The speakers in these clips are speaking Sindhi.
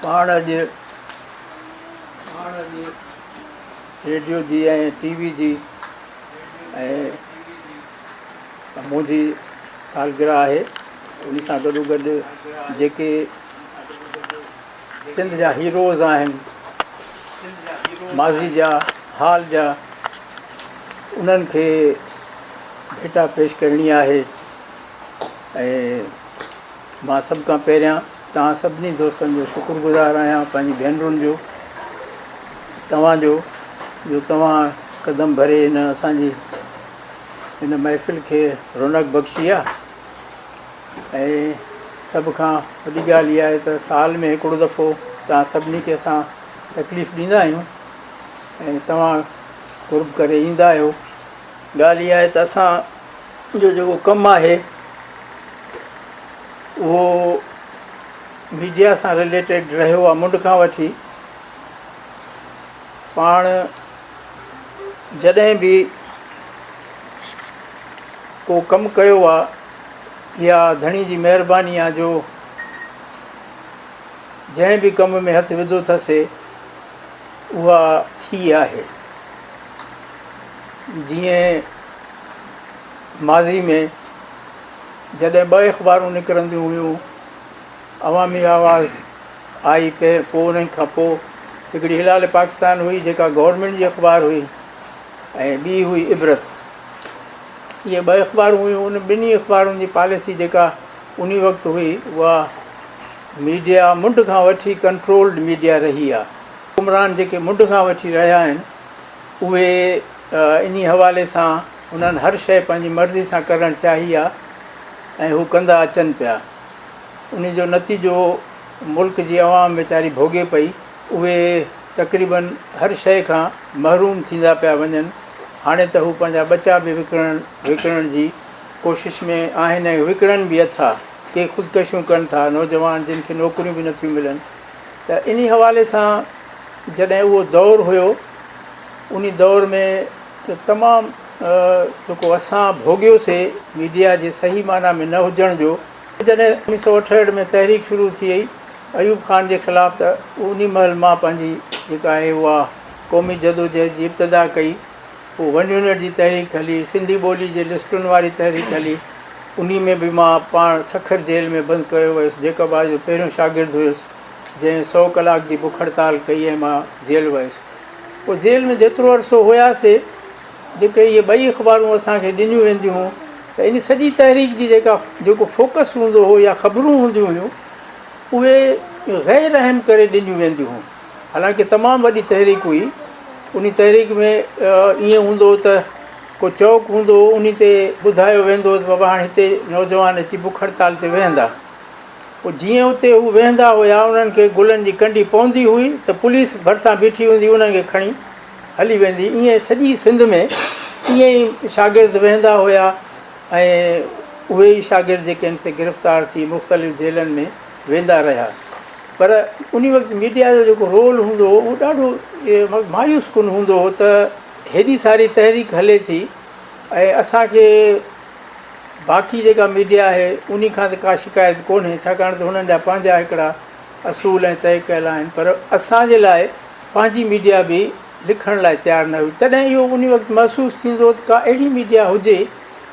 پاڻ اڄ ريڊيو جي ۽ ٽي وي جي ۽ منهنجي سالگرهه آهي ان سان گڏو گڏ جيڪي سنڌ جا هيروز آهن ماضي جا حال جا انهن کي ڀيٽا پيش ڪرڻي آهي ۽ مان سڀ کان پهريان توهان سڀني دوستن جو شڪر گذار آهيان پنهنجي ڀينرن جو توهان جو جو توهان قدم ڀري هن اسان جي هن محفل کي رونق بخشي آ ۽ سڀ کان وڏي ڳالهه اها آهي ته سال ۾ هڪڙو دفعو توهان سڀني کي اسان تڪليف ڏيندا آهيون ۽ توهان قرب ڪري ايندا آهيو ڳالهه اها آهي ته اسان جو جيڪو ڪم آهي اهو ميڊيا سان رليٽيڊ رهيو آهي منڍ کان وٺي پاڻ جڏهن به ڪو ڪم ڪيو آهي اها ڌڻي جي مهرباني آهي جو جنهن به ڪم ۾ هٿ وڌو اٿس اها ٿي آهي جيئن ماضي ۾ جڏهن ٻه اخبارون نڪرنديون هيون، عوامي آواز آئي پئي پوء انهن کان پوء هڪڙي هلال پاڪستان هئي جيڪا گورنمينٽ جي اخبار هئي ۽ ٻي هئي عبرت. اهي ٻه اخبارون هيون ان ٻنهي اخبارن جي پاليسي جيڪا انهي وقت هئي اها ميڊيا منڍ کان وٺي ڪنٽرولڊ ميڊيا رهي آهي. حڪمران جيڪي منڍ کان وٺي رهيا آهن اهي انهي حوالي سان انهن هر شيء پنهنجي مرضي سان ڪرڻ چاهي آ ۽ هو ڪندا اچن پيا. انهي جو نتيجو ملڪ جي عوام ويچاري ڀوڳي پئي. اهي تقريبن هر شيء کان محروم ٿيندا پيا وڃن. هاڻي ته هو پنهنجا ٻچا به وڪڻڻ وڪڻڻ جي ڪوشش ۾ آهن ۽ وڪڻن به اٿا. ڪي خودڪشيون ڪن ٿا نوجوان جن کي نوڪريون به نٿيون ملن ته انهي حوالي سان جڏهن اهو دور هيو انهي دور ۾ ته تمام جيڪو اسان ڀوڳيوسي ميڊيا جي صحيح معنيٰ ۾ نه هجڻ جو. جڏهن 1968 ۾ تحريڪ شروع ٿي ايوب خان جي خلاف ته انهي مهل مان پنهنجي جيڪا آهي اها قومي جدوجهد جي ابتدا ڪئي. پوء ون يونٽ جي تحريڪ هلي، سنڌي ٻولي جي لسٽن واري تحريڪ هلي، انهي ۾ به مان پاڻ سکر جيل ۾ بند ڪيو ويس، جيڪب آباد جو پهريون شاگرد هيس جنهن سئو ڪلاڪ جي بک هڙتال ڪئي ۽ مان جيل ويس. پوء جيل ۾ جيترو عرصو هياسي، جيڪي اهي ٻئي اخبارون اسان کي ڏنيون وينديون هيون ته ان سڄي تحريڪ جي جيڪا جيڪو فوڪس هوندو هو يا خبرون هونديون هيون اهي غير اهم ڪري ڏنيون وينديون هيون. حالانڪه تمام وڏي تحريڪ هئي. انهي تحريڪ ۾ ائين هوندو هو ته ڪو چوڪ هوندو هو انهي تي ٻڌايو ويندو هو ته بابا هاڻي هتي نوجوان اچي بک هڙتال تي ويهندا. پوء جيئن اتي هو ويهندا هيا انهن کي گلن جي ڪنڊي پوندي هئي ته پوليس ڀرسان بيٺي هوندي انهن کي کڻي هلي ويندي ائين سڄي سنڌ ۾ ائين ئي شاگرد ويهندا هيا ۽ اهي ئي شاگرد جيڪي آهن سي گرفتار ٿي مختلف جيلن ۾ ويندا رهيا پر انهي وقت ميڊيا جو جيڪو رول هوندو هو اهو ڏاڍو مايوس ڪن هوندو هو ته هيڏي ساري تحريڪ هلي ٿي ۽ اسان کي باقي جيڪا ميڊيا آهي انهي کان ته ڪا شڪايت ڪونهي ڇاڪاڻ ته هنن جا پنهنجا هڪڙا اصول ۽ طئي ڪيل آهن پر اسان جي لاء پنهنجي ميڊيا به لکڻ لاء تيار نه هئي تڏهن اهو انهي وقت محسوس ٿيندو هو ته ڪا اهڙي ميڊيا هجي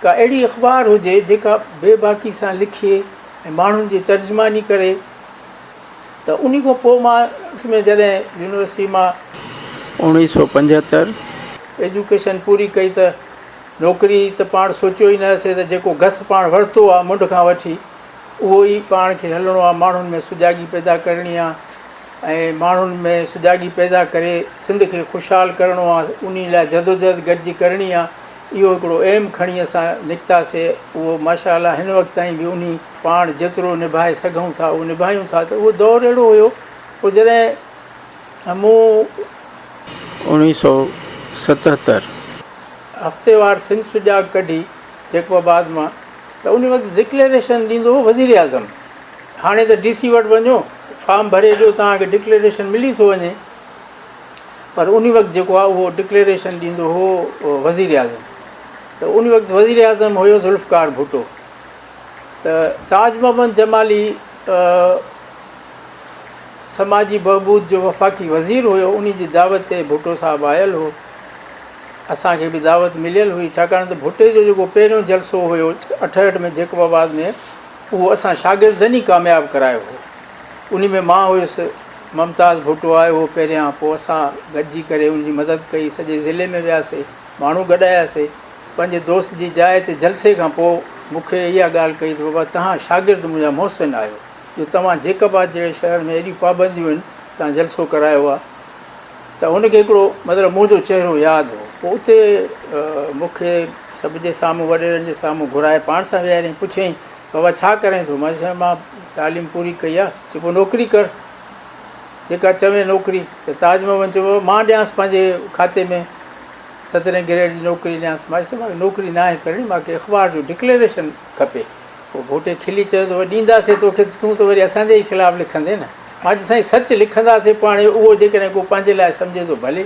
ڪا اهڙي اخبار هجي جيڪا بي باڪي سان لکي ۽ ماڻهن جي ترجماني ڪري ته انهي کان پوء مان ۾ جڏهن يونيورسٽي مان 1975. ايجوڪيشن پوري ڪئي ته نوڪري ته پاڻ سوچيو ئي نه هئسي ته جيڪو گس پاڻ ورتو آ منڍ کان وٺي اهو ئي پاڻ کي هلڻو آ، ماڻهن ۾ سجاڳي پيدا ڪرڻي آ ۽ ماڻهن ۾ سجاڳي پيدا ڪري سنڌ کي خوشحال ڪرڻو آ، انهي لاء جدوجهد گڏجي ڪرڻي آ، اهو هڪڙو ايم کڻي اسان نڪتاسي، اهو ماشاء الله هن وقت تائين به انهي پاڻ جيترو نڀائي سگهون ٿا اهو نڀايون ٿا ته اهو دور اهڙو هيو پوء جڏهن مون. 1977. هفتيوار سنڌ سجاڳ ڪڍي جيڪب آباد مان ته ان وقت ڊڪليريشن ڏيندو هو وزيراعظم. هاڻي ته ڊي سي وٽ وڃو فارم ڀري ڏيو توهان کي ڊڪليريشن ملي ٿو وڃي پر ان وقت جيڪو آهي اهو ڊڪليريشن ڏيندو هو وزيراعظم ته ان وقت وزيراعظم هيو ذوالفقار ڀٽو ته تاج محمد جمالي سماجي بهبود جو وفاقي وزير هيو، انهي جي دعوت تي ڀٽو صاحب آيل هو. اسان کي به دعوت مليل هئي، ڇاڪاڻ ته ڀٽي جو جيڪو پهريون جلسو هيو 68 ۾ جيڪب آباد ۾ اهو اسان شاگردن ئي ڪامياب ڪرايو هو. انهي ۾ مان هيس، ممتاز ڀٽو آيو هو پهريان، پوء اسان گڏجي ڪري ان جي مدد ڪئي، سڄي ضلعي ۾ وياسي، ماڻهو گڏاياسي. پنهنجي دوست جي جاء تي جلسي کان پوء مون کي اها ڳالهه ڪئي ته بابا توهان شاگرد منهنجا محسن آهيو جو توهان جيڪب آباد جهڙي شهر ۾ ايڏيون پابنديون آهن توهان جلسو ڪرايو آهي ته هن کي هڪڙو مطلب منهنجو چهرو ياد هو. پوء اتي مون کي سڀ جي سامهون وڏيرن جي سامهون گهرائي پاڻ سان ويهاريائين پڇيائين بابا ڇا ڪرين ٿو؟ مان چيس سائين مان تعليم پوري ڪئي آهي. چي پوء نوڪري ڪر جيڪا چوين نوڪري. ته تاج محمد چيو بابا مان ڏيانس پنهنجي کاتي ۾ سترهين گريڊ جي نوڪري ڏيانس. مان چيس مان کي نوڪري ناهي ڪرڻي مان کي اخبار جو ڊڪليريشن کپي. پوء گهوٽي کلي چيو ته ڏينداسين توکي ته تون ته وري اسان جي ئي خلاف لکندين نه. مان چيو سائين سچ لکنداسين پوء هاڻي اهو جيڪڏهن ڪو پنهنجي لاء سمجهي ٿو ڀلي.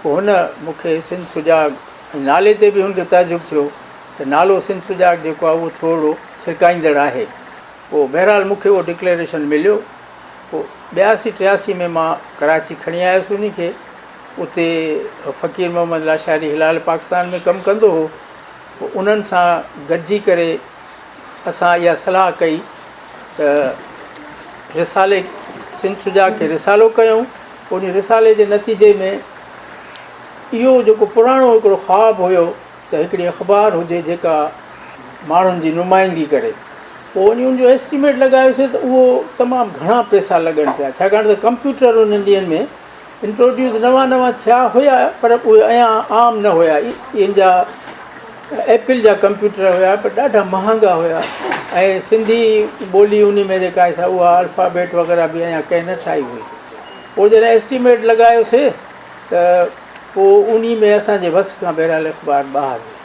پوء هن مون کي سنڌ سجاڳ ۽ نالي تي به هن کي تعجب ٿيو ته نالو سنڌ سجاڳ جيڪو آهي اهو ٿورڙو ڇرڪائيندڙ آهي. پوء بهرحال مون کي اهو ڊڪليريشن مليو. پوء 82 83 ۾ مان ڪراچي کڻي آيس انهي کي. اتي فقير محمد لاشاري هلال پاڪستان ۾ ڪم ڪندو هو. پوء انهن سان گڏجي ڪري اسان اها صلاح ڪئي ته رسالي سنڌ سجاڳ کي رسالو ڪيون. ان رسالي جي نتيجي ۾ اهو جيڪو پراڻو هڪڙو خواب هيو ته هڪڙي اخبار هجي جيڪا ماڻهن جي نمائندگي ڪري، پوء وڃي ان جو ايسٽيميٽ لڳايوسين ته اهو تمام گهڻا پئسا لڳن پيا، ڇاڪاڻ ته ڪمپيوٽر انهن ڏينهن ۾ انٽروڊيوس نوان نوان ٿيا هيا پر اهي اڃا عام نه هيا. ان جا ايپل جا ڪمپيوٽر هيا پر ڏاڍا مهانگا هيا ۽ سنڌي ٻولي ان ۾ جيڪا آهي سا اها الفابيٽ وغيره به اڃا ڪنهن نه ٺاهي هئي. پوء جڏهن ايسٽيميٽ لڳايوسي ته پوء انهي ۾ اسان جي وس کان بهرحال اخبار ٻاهر هئي.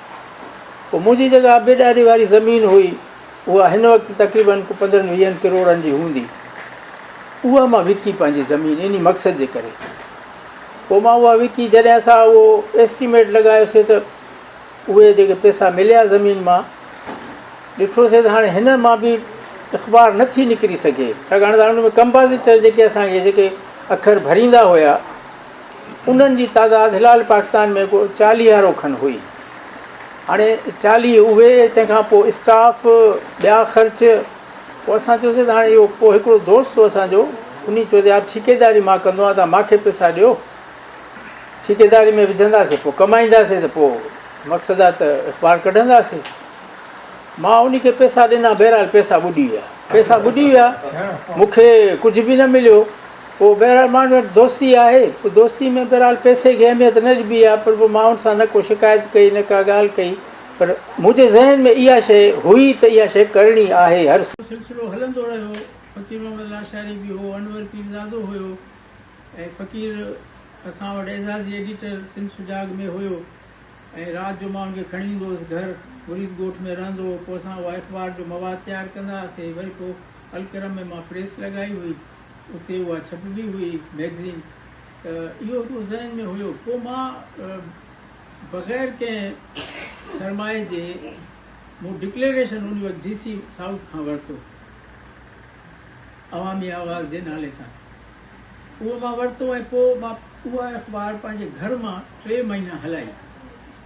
پوء منهنجي جيڪا ابي ڏاڏي واري زمين هئي اها هن وقت تقريباً ڪو پندرهن ويهن ڪروڙن جي هوندي. اها مان وڪي پنهنجي زمين انهي مقصد جي ڪري. پوء مان اها وڪي جڏهن اسان اهو ايسٽيميٽ لڳايوسي ته اهي جيڪي پئسا مليا زمين مان ڏٺوسي ته هاڻي هن مان به اخبار نه ٿي نڪري سگهي ڇاڪاڻ ته هاڻي ان ۾ ڪمپازيٽر جيڪي اسان کي جيڪي اکر ڀريندا هيا انهن جي تعداد هلال پاڪستان ۾ ڪو چاليهارو کن هئي. هاڻي 40 اهي تنهن کان پوء اسٽاف ٻيا خرچ. پوء اسان چيوسين ته هاڻي اهو پوء هڪڙو دوست هو اسان جو انهي چيو ته يار ٺيڪيداري مان ڪندو آهيان توهان مان کي پئسا ڏيو ٺيڪيداري ۾ وجهنداسين پوء ڪمائينداسين ته پوء مقصد آهي ته اخبار ڪڍنداسين. مان انهي کي پئسا ڏنا بهرحال پئسا ٻڏي ويا. پئسا ٻڏي ويا مون کي ڪجهه به نه مليو. پوء بهرحال مان وٽ دوستي آهي، پوء دوستي ۾ بهرحال پئسي کي اهميت نه ڏبي آهي، پر پوء مان ان سان نه ڪو شڪايت ڪئي نه ڪا ڳالهه ڪئي، پر منهنجي ذهن ۾ اها شيء هئي ته اها شيء ڪرڻي آهي، هر. سلسلو هلندو رهيو، فقير محمد لاشاري به هو، انور پيرزادو هيو ۽ فقير اسان وٽ اعزازي ايڊيٽر سنڌ سجاڳ ۾ هيو ۽ رات جو مان ان کي کڻي ايندو هوس گهر، مريد ڳوٺ ۾ رهندو هو، پوء اسان اها اخبار جو مواد تيار ڪندا هئاسين، وري پوء الڪرم ۾ مان پريس لڳائي هئي. اتي اها ڇپبي هئي مئگزين ته اهو هڪڙو ذهن ۾ هيو. پوء مان بغير ڪنهن سرمائي جي مون ڊڪليريشن ان وقت ڊي سي سائوٿ کان ورتو عوامي آواز جي نالي سان اهو مان ورتو ۽ پوء مان اها اخبار پنهنجي گهر مان ٽي مهينا هلائي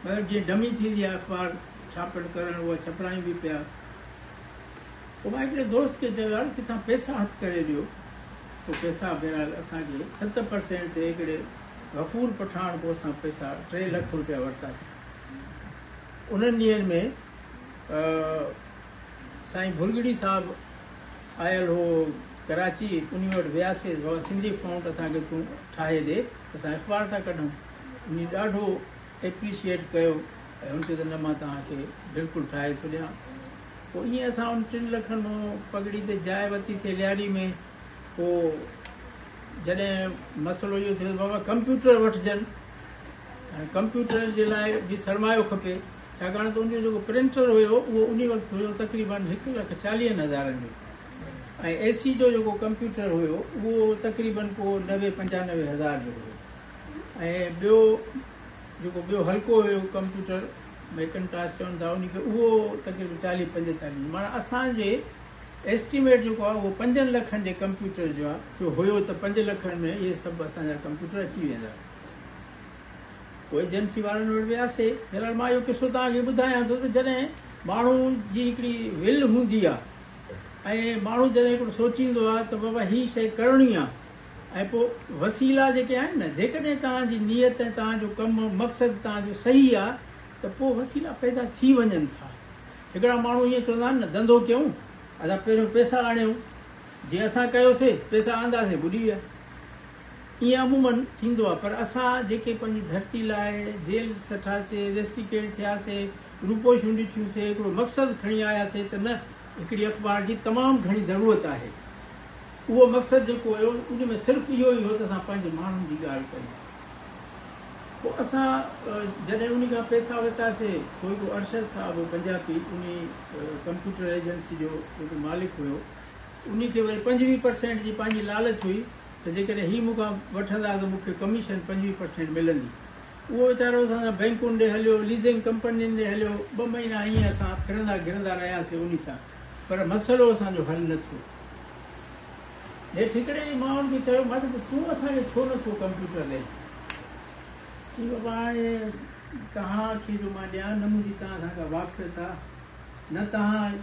مطلب جيئن ڊمي ٿيندي آهي اخبار ڇاپڻ ڪرڻ اها ڇپرايون به پيا. پوء مان هڪڙي دوست کي چيو يار ڪٿان پئسا هٿ ڪري ڏيو. پوء پئسا بهرحال اسان کي 7% تي هڪڙي غفور پٺاڻ کان اسان پئسا 3 لک روپيا ورتاسين. انهن ڏينهن ۾ سائين ڀرڳڙي صاحب آيل هو ڪراچي، انهي وٽ وياسين بابا سنڌي فونٽ اسان کي تون ٺاهي ڏي اسان اخبار ٿا ڪڍون. انهي ڏاڍو ايپريشيئيٽ ڪيو ۽ هن چيو ته نه مان توهان کي بلڪل ٺاهي ٿو ڏيان. پوء ائين اسان ان 3 لکن مون پڳڙي تي جاء ورتي سي لياري ۾. پوء جڏهن مسئلو اهو ٿيو ته بابا ڪمپيوٽر وٺجن، هاڻي ڪمپيوٽر جي لاء به سرمايو کپي، ڇاڪاڻ ته ان جو جيڪو پرنٽر هيو اهو انهي وقت هيو تقريباً هڪ لک چاليهن هزارن جو ۽ اي سي جو جيڪو ڪمپيوٽر هيو اهو تقريباً ڪو نوي پنجانوي هزار جو هيو ۽ ٻيو جيڪو ٻيو هلڪو هيو ڪمپيوٽر ميڪنٽاش چون ٿا ان کي اهو تقريبن چاليهه پنجيتاليهه معنيٰ اسان جي ايسٽيميٽ جيڪو آهي اهو پنجن لکن جي ڪمپيوٽر جو آهي جو هيو ته پنج لکن ۾ اهي سڀ اسان جا ڪمپيوٽر اچي ويندا. پوء ايجنسي وارن وٽ وياسي. في الحال مان اهو قصو توهان کي ٻڌايان ٿو ته جڏهن ماڻهو جي هڪڙي ول هوندي آهي ۽ ماڻهو جڏهن هڪڙو سوچيندو آهي ته بابا هي شيء ڪرڻي آهي ۽ پوء وسيلا جيڪي آهن نه جيڪڏهن توهان جي نيت ۽ توهان جو ڪم مقصد توهان جو صحيح آهي ته پوء وسيلا پيدا ٿي وڃن ٿا. هڪڙا ماڻهو ائين چوندا آهن نه ڌنڌو ڪيون اسان پهريون پئسا آڻيون جيئن اسان ڪيوسي پئسا آنداسي ٻڏي ويا ائين عموماً ٿيندو آهي پر اسان جيڪي پنهنجي ڌرتي لاء جيل سٺاسي ريسٽيڪيٽ ٿياسي روپوشيون ڏٺيونسي هڪڙو مقصد کڻي آياسي ته نه هڪڙي اخبار جي تمام گهڻي ضرورت آهي اهو مقصد جيڪو هيو ان ۾ صرف اهو ئي هو ته اسان پنهنجي ماڻهن جي ڳالهه ڪيون. پوء اسان جڏهن انهي کان پئسا ورتاسي، پوء هڪ ارشد صاحب هو پنجابي، انهي ڪمپيوٽر ايجنسي جو جيڪو مالڪ هيو، انهي کي وري 25 پرسينٽ جي پنهنجي لالچ هئي ته جيڪڏهن هي مون کان وٺندا ته مون کي ڪميشن 25 پرسينٽ ملندي. اهو ويچارو اسان سان بئنڪن ڏي هليو، ليزنگ ڪمپنين ڏي هليو، ٻه مهينا ائين اسان ڦرندا گهرندا رهياسي انهي سان، پر مسئلو اسان جو حل نه ٿيو. نيٺ هڪڙي ڏينهن مان هن کي چيو مانس ته تون اسان کي ڇو نه ٿو ڪمپيوٽر ڏئين؟ چي بابا هاڻي توهان کي جو مان ڏيان نه منهنجي توهان سان ڪا واقفيت آ نه توهان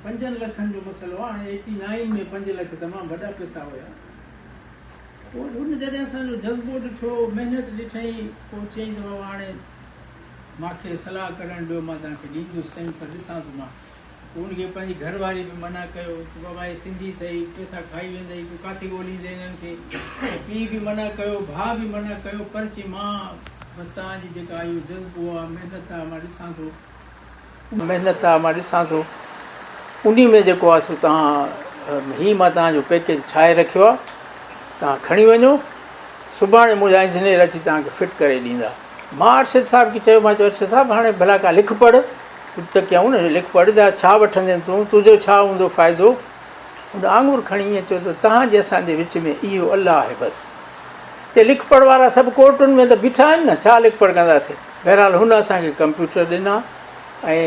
پنجن لکن جو مسئلو آ هاڻي ايٽي نائين ۾ 5 لک تمام وڏا پئسا هيا. پوء هن جڏهن اسان جو جذبو ڏٺو محنت ڏٺئين پوء چيائين ته بابا هاڻي مان کي صلاح ڪرڻ ڏيو مان توهان کي ڏيندس سائين پر ڏسان ٿو مان پوء ان کي پنهنجي گهر واري به منع ڪيو ته بابا هي سنڌي اٿئي، پئسا کائي ويندئي، تون ڪاٿي ڳوليندين هنن کي؟ ته پيء به منع ڪيو، ڀاء به منع ڪيو، پر چي مان بس توهان جي جيڪا اهو جذبو آ، محنت آ، مان ڏسان ٿو. محنت آ، مان ڏسان ٿو، انهي ۾ جيڪو آ سو توهان هي مان توهان جو پيڪيج ٺاهي رکيو آ، توهان کڻي وڃو، سڀاڻي منهنجا انجنيئر اچي توهان کي فٽ ڪري ڏيندا. مان ارشد صاحب کي چيو، مان چيو ارشد صاحب هاڻي ڀلا ڪا لک پڙهه. ڪجهه ته ڪيائون نه، لک پڙهه ته ڇا وٺندين تون، تنهنجو ڇا هوندو فائدو؟ هن آڱر کڻي ائين چيو ته توهان جي اسان جي وچ ۾ اهو الله آهي بس. چي لک پڙهه وارا سڀ ڪورٽن ۾ ته بيٺا آهن نه، ڇا لک پڙهه ڪنداسين؟ بهرحال هن اسان کي ڪمپيوٽر ڏنا ۽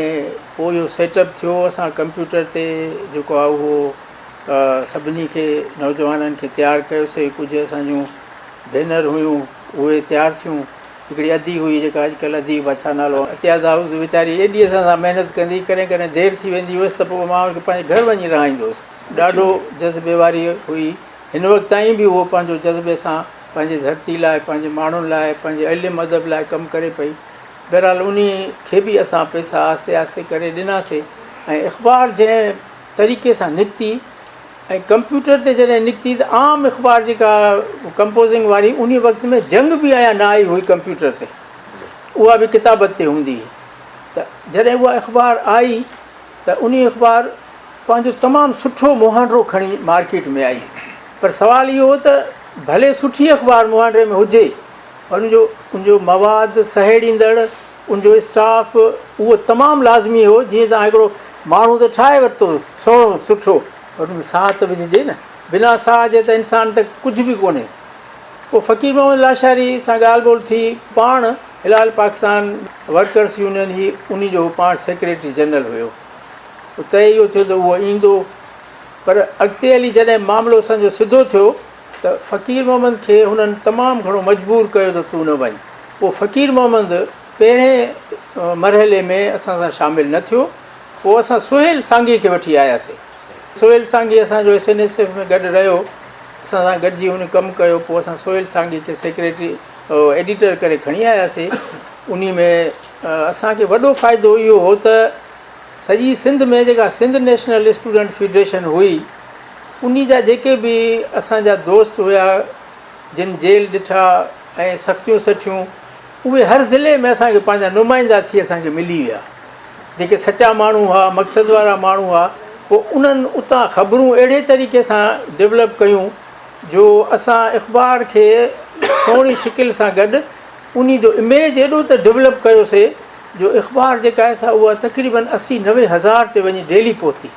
پوء اهو سيٽ اپ ٿيو، اسان ڪمپيوٽر تي جيڪو آهي اهو سڀني کي نوجوانن کي تيار ڪيوسي، ڪجهه اسان جون ڀينر هيون اهي تيار ٿيون. هڪڙي ادي هئي جيڪا اڄڪلهه ادي با ڇا نالو عطيه دائود ويچاري ايڏي اسان سان محنت ڪندي هئي ڪڏهن ڪڏهن دير ٿي ويندي هيس ته پوء مان ان کي پنهنجي گهر وڃي رهائيندو هوس ڏاڍو جذبي واري هئي هن وقت تائين به هوء پنهنجو جذبي سان پنهنجي ڌرتي لاء پنهنجي ماڻهن لاء پنهنجي علم ادب لاء ڪم ڪري پئي بهرحال انهي کي به اسان پئسا آهستي آهستي ڪري ڏناسي ۽ اخبار جنهن طريقي سان نڪتي ۽ ڪمپيوٽر تي جڏهن نڪتي ته عام اخبار جيڪا ڪمپوزنگ واري انهي وقت ۾ جنگ به اڃا نه آئي هئي ڪمپيوٽر تي اها به ڪتابت تي هوندي هئي ته جڏهن اها اخبار آئي ته انهي اخبار پنهنجو تمام سٺو مهانڊو کڻي مارڪيٽ ۾ آئي پر سوال اهو هو ته ڀلي سٺي اخبار مهانڊي ۾ هجي پر ان جو ان جو مواد سهيڙيندڙ ان جو اسٽاف اهو تمام لازمي هو جيئن توهان هڪڙو ماڻهو ته ٺاهي ورتو سهڻو سٺو پر ان ۾ ساهه ته وجهجي نه بنا ساهه جي ته انسان ته ڪجهه به ڪونهي. پوء فقير محمد لاشاري سان ڳالهه ٻولهه ٿي پاڻ هلال پاڪستان ورڪرس يونين هي انهي جو هو پاڻ سيڪريٽري جنرل هيو پوء طئي اهو ٿيو ته اهو ايندو پر اڳتي هلي جڏهن معاملو اسان جو سڌو ٿيو ته فقير محمد کي هنن تمام گهڻو مجبور ڪيو ته تون نه وڃ. پوء فقير محمد پهرين مرحلي ۾ اسان سان شامل نه ٿيو. پوء اسان سهيل سانگي کي وٺي آياسين. سهيل سانگي اسان جو ايس اين ايس ايف ۾ گڏ رهيو. اسان سان گڏجي هن ڪم ڪيو. پوء اسان سهيل سانگي کي سيڪريٽري ايڊيٽر ڪري کڻي آياسين. انهي ۾ اسان کي وڏو فائدو اهو هو ته سڄي سنڌ ۾ جيڪا سنڌ نيشنل اسٽوڊنٽ فيڊريشن هئي انهي جا جيڪي به اسان جا دوست هيا جن جيل ڏٺا ۽ سختيون سٺيون اهي هر ضلعي ۾ اسان کي پنهنجا نمائندا ٿي اسان کي ملي ويا جيڪي سچا ماڻهو هئا مقصد وارا ماڻهو هئا پوء انهن اتان خبرون اهڙي طريقي سان ڊولپ ڪيون جو اسان اخبار کي سهڻي شڪل سان گڏ انهي جو اميج ايڏو ته ڊولپ ڪيوسي جو اخبار جيڪا آهي سا اها تقريبن 80 90 هزار تي وڃي ڊيلي پهتي.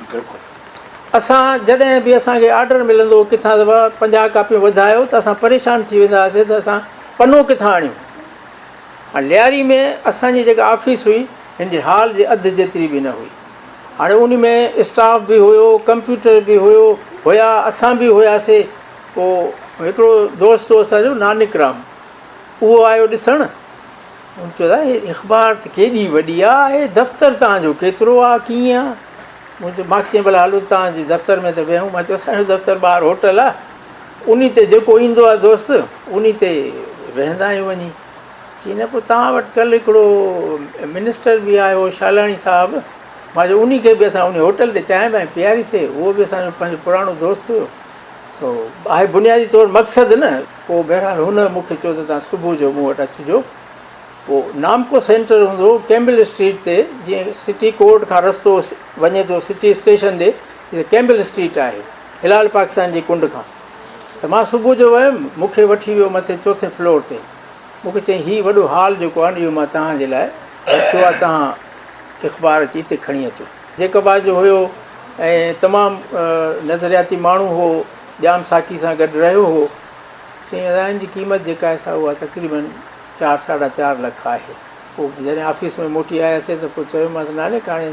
اسان جڏهن به اسان کي آرڊر ملندو هو ڪٿان ته بابا 50 ڪاپيون وڌايو ته اسان پريشان ٿي ويندا هئاسين ته اسان پنو ڪٿان آڻيون. هاڻي لياري ۾ اسان جي جيڪا آفيس هئي هن جي هال جي اڌ جيتري به نه هئي. هاڻي ان ۾ اسٽاف به هيو، ڪمپيوٽر به هيو، هيا اسان به هياسي. پوء هڪڙو دوست هو اسان جو نانڪ رام، اهو آيو ڏسڻ. هن چيو ته هي اخبار ته ڪيڏي وڏي آ، هي دفتر توهان جو ڪيترو آ، ڪيئن آ؟ مون چيو مان کي چيائين ڀلا هلو توهان جي دفتر ۾ ته ويهون. مان چيو اسان جو دفتر ٻاهر هوٽل آ، انهي تي جيڪو ايندو آ دوست انهي تي ويهندا آهيون وڃي. چيائين نه پوء توهان وٽ ڪلهه هڪڙو منسٽر به آيو هو شالاڻي صاحب. مان چيو انهي کي به اسان انهي هوٽل تي چانهه بانهه پياري سي، اهو به اسان جو پنهنجو پراڻو دوست هيو. سو آهي بنيادي طور مقصد نه. پوء بهرحال هن مون کي چيو ته توهان صبح جو مون وٽ اچجو. پوء نامڪو سينٽر هوندو هو ڪيمبل اسٽريٽ تي، جيئن سٽي ڪورٽ کان رستو وڃي ٿو سٽي اسٽيشن ڏي، جتي ڪيمبل اسٽريٽ آهي، هلال پاڪستان جي ڪنڊ کان. ته مان صبح جو ويم، مون کي وٺي ويو مٿي چوٿين فلور تي. مون کي چيائين هي وڏو هال جيڪو آهي نه اهو مان توهان جي لاء رکيو آهي، توهان اخبار اچي هتي کڻي اچو. جيڪب آباد جو هيو ۽ تمام نظرياتي ماڻهو هو، ڄام ساقي سان گڏ رهيو هو. چيائين ادا ان جي قيمت جيڪا آهي سا اها تقريبن چار ساڍا چار لک آهي. پوء جڏهن آفيس ۾ موٽي آياسين ته پوء چيومانس نانڪ هاڻي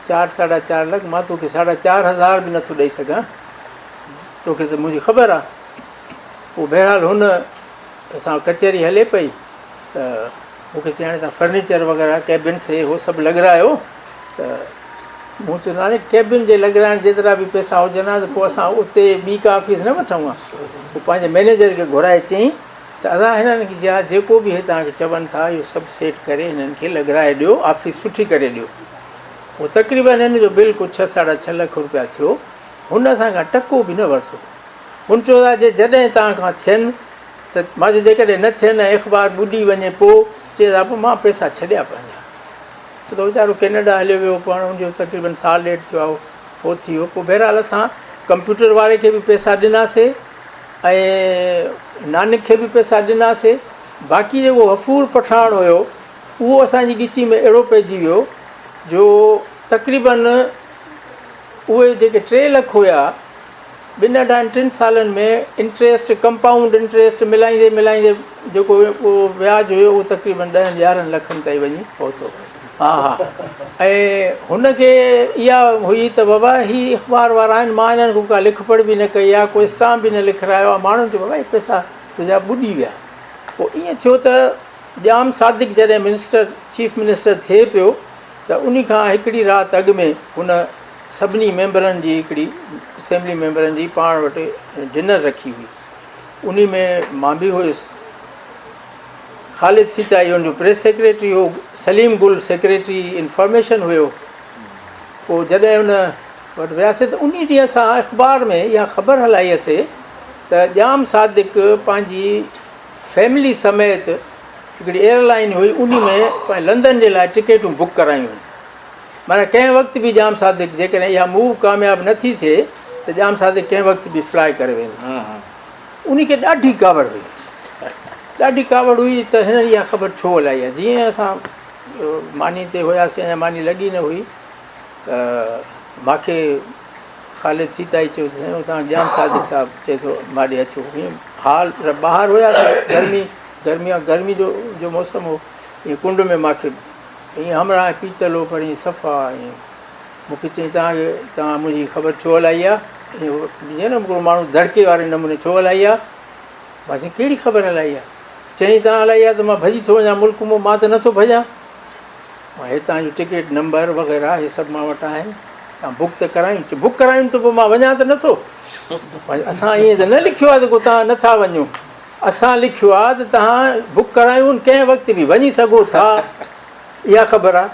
چار ساڍا چار لک مان توکي ساڍا چار هزار به نٿو ڏئي سگهان، توکي ته منهنجي خبر آهي. پوء بهرحال هن سان ڪچهري هلي پئي ته مون کي چيائين توهان فرنيچر وغيره ڪيبنس هي هو سڀ لڳرايو ته مون چيو نانڪ ڪيبن جي لڳرائڻ جيترا به پئسا هجن ها ته پوء اسان اتي ٻي ڪا آفيس نه وٺون ها. پوء پنهنجي مئنيجر کي گهرائي چيائين ته ادا هنن جا جيڪو به هي توهان کي چون ٿا اهو سڀ سيٽ ڪري هنن کي لڳرائي ڏيو آفيس سٺي ڪري ڏيو. پوء تقريبن هن جو بل ڪو ڇهه ساڍا ڇهه لک روپيا ٿيو. هن اسان کان ٽڪو به نه ورتو. هن چيو ته جي جڏهن توهان کان ٿين ته مان چيو جيڪڏهن نه ٿين ۽ اخبار ٻڏي وڃي پوء؟ چي ته پوء مان پئسا ڇڏيا پنهنجا. ڇو ته ويچارو ڪينيڊا هليو ويو پوء هاڻي ان جو تقريبن سال ڏيڍ ٿيو آهي فوت ٿي ويو. پوء بهرحال اسان ڪمپيوٽر واري کي به پئسا ڏناسي ۽ نانڪ کي به پئسا ڏناسي. باقي جيڪو غفور پٺاڻ هيو اهو اسان جي ڳچي ۾ اهڙو پئجي ويو جو تقريبن اهي جيڪي 3 لک هيا ٻن اڍائن ٽن سالن ۾ انٽريسٽ ڪمپائونڊ انٽريسٽ ملائيندي ملائيندي جيڪو اهو وياج هيو اهو تقريبن ڏهن يارهن لکن تائين وڃي پهتو. ها ها ۽ هن کي اها هئي ته بابا هي اخبار وارا آهن مان هنن کان ڪا لک پڙهه به نه ڪئي آهي ڪو اسٽامپ به نه لکرايو آهي ماڻهن چيو بابا هي پئسا تنهنجا ٻڏي ويا. پوء ائين ٿيو ته ڄام صادق جڏهن منسٽر چيف منسٽر ٿئي پيو ته انهي کان هڪڙي رات اڳ ۾ هن سڀني ميمبرن جي هڪڙي اسيمبلي ميمبرن جي پاڻ وٽ ڊنر رکي هئي. انهي ۾ مان به هيس. خالد سيتائي ان جو پريس سيڪريٽري هو، سليم گل سيڪريٽري انفارميشن هيو. پوء جڏهن ان وٽ وياسي ته انهي ڏينهن اسان اخبار ۾ اها خبر هلائي هئسي ته ڄام صادق پنهنجي فيملي سميت هڪڙي ايئر لائين هئي انهي ۾ لندن جي لاء ٽڪيٽون بڪ ڪرايون هيون. معنيٰ ڪنهن وقت به ڄام صادق جيڪڏهن اها موو ڪامياب نه ٿي ٿئي ته ڄام صادق ڪنهن وقت به فلاء ڪري ويندو. انهي کي ڏاڍي ڪاوڙ هئي. ڏاڍي ڪاوڙ هئي ته هنن اها خبر ڇو هلائي آهي. جيئن اسان ماني تي هياسين اڃا ماني لڳي نه هئي ته ماکي خالد سيتائي چيو ته سائين اتان ڄام صادق صاحب چئي ٿو ماڏي اچو. ائين هال ٻاهر هياسين گرمي گرمي گرمي جو موسم هو. ائين ڪنڊ ۾ ماکي ائين همراهه پيتل هو پر ائين صفا ائين مون کي چيائين توهان کي توهان منهنجي خبر ڇو هلائي آ؟ ائين جيئن نه هڪڙو ماڻهو دڙڪي واري نموني ڇو هلائي آ؟ مان چيم ڪهڙي خبر هلائي آ؟ چيائين توهان هلائي آ ته مان ڀڄي ٿو وڃان ملڪ مون مان ته نٿو ڀڄان. مان هتان جو ٽڪيٽ نمبر وغيره هي سڀ مان وٽ آهن توهان بڪ ته ڪرايون. چي بڪ ڪرايون ته پوء مان وڃان ته نٿو. اسان ائين ته نه لکيو آ ته ڪو توهان نٿا وڃو. اسان لکيو آ ته توهان بڪ ڪرايون ڪنهن وقت به وڃي سگهو ٿا اها خبر آ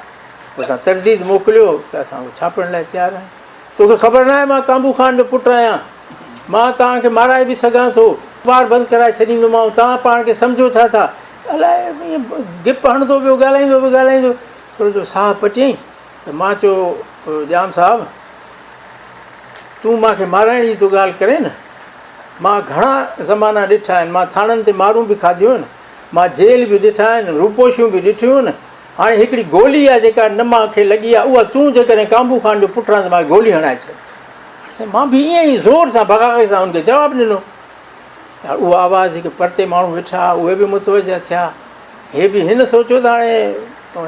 پوء توهان ترديد موڪليو ته اسان اهو ڇاپڻ لاء تيار آهيون توکي خبر ناهي مان ڪانبو خان جو پٽ آهيان مان توهان کي مارائي به سگهان ٿو اخبار بند ڪرائي ڇڏيندومانو توهان پاڻ کي سمجهو ڇا ٿا الائي ائين گپ هڻندو پيو ڳالهائيندو پيو ڳالهائيندو ٿورو جو ساهه پٽيائين ته مان چيو ڄام صاحب تون مان کي مارائڻ جي ٿو ڳالهه ڪرين نه مان گهڻا زمانا ڏٺا آهن، مان ٿاڻن تي مارون به کاڌيون آهن، مان جيل به ڏٺا آهن، روپوشيون به ڏٺيون آهن، هاڻي هڪڙي گولي آهي جيڪا نه مان کي لڳي آهي، اها تون جيڪڏهن ڪانڀو خان جو پٽ آهين ته مان کي گولي هڻائي ڇڏ. سائين مان به ائين ئي زور سان بغاوت سان هن کي جواب ڏنو. اهو آواز جيڪي پرتي ماڻهو ويٺا هئا اهي به متوجه ٿيا. هي به هن سوچيو ته هاڻي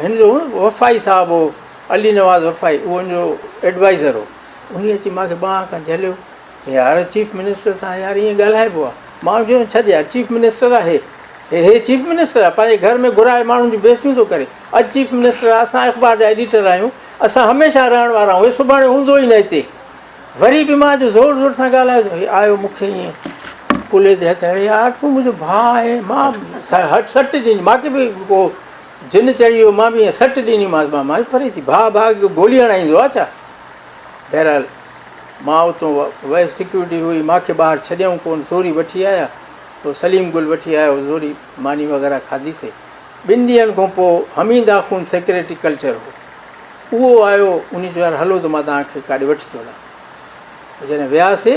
هن جو وفائي صاحب هو. علي نواز وفائي اهو ان جو ايڊوائيزر هو، انهي اچي مان کي ٻانهن کان جهليو، چيائين يار چيف منسٽر سان يار ائين ڳالهائبو آهي؟ مان چيو ڇڏ يار چيف منسٽر آهي، هي هي چيف منسٽر آهي، پنهنجي گهر ۾ گهرائي ماڻهن جون بيعزتيون ٿو ڪري، اڄ چيف منسٽر آهي، اسان اخبار جا ايڊيٽر آهيون، اسان هميشه رهڻ وارا آهيون، هي سڀاڻي هوندو ئي نه هتي. وري به مان جو زور زور سان ڳالهايو ته هي آيو مون کي ائين ڪلهي تي هٿ هڻي يار تون منهنجو ڀاء آهين مان هٽ سٽ ڏني مان کي به ڪو جن چڙهي ويو مان به ائين سٽ ڏني مانس مان مان پري ٿي ڀاء ڀاء کي گولي هڻائيندو آ ڇا بهرحال مان اتو ويس سيڪيورٽي هئي مان کي ٻاهر ڇڏيائون ڪون زوري وٺي آيا پوء سليم گل وٺي آيو زوري ماني وغيره کاڌي سي ٻن ڏينهن کان پوء حميد آخوند سيڪريٽري ڪلچر هو اهو آيو، انهي چيو يار هلو ته مان توهان کي ڪاڏي وٺي ٿو هلان. پوء جڏهن وياسي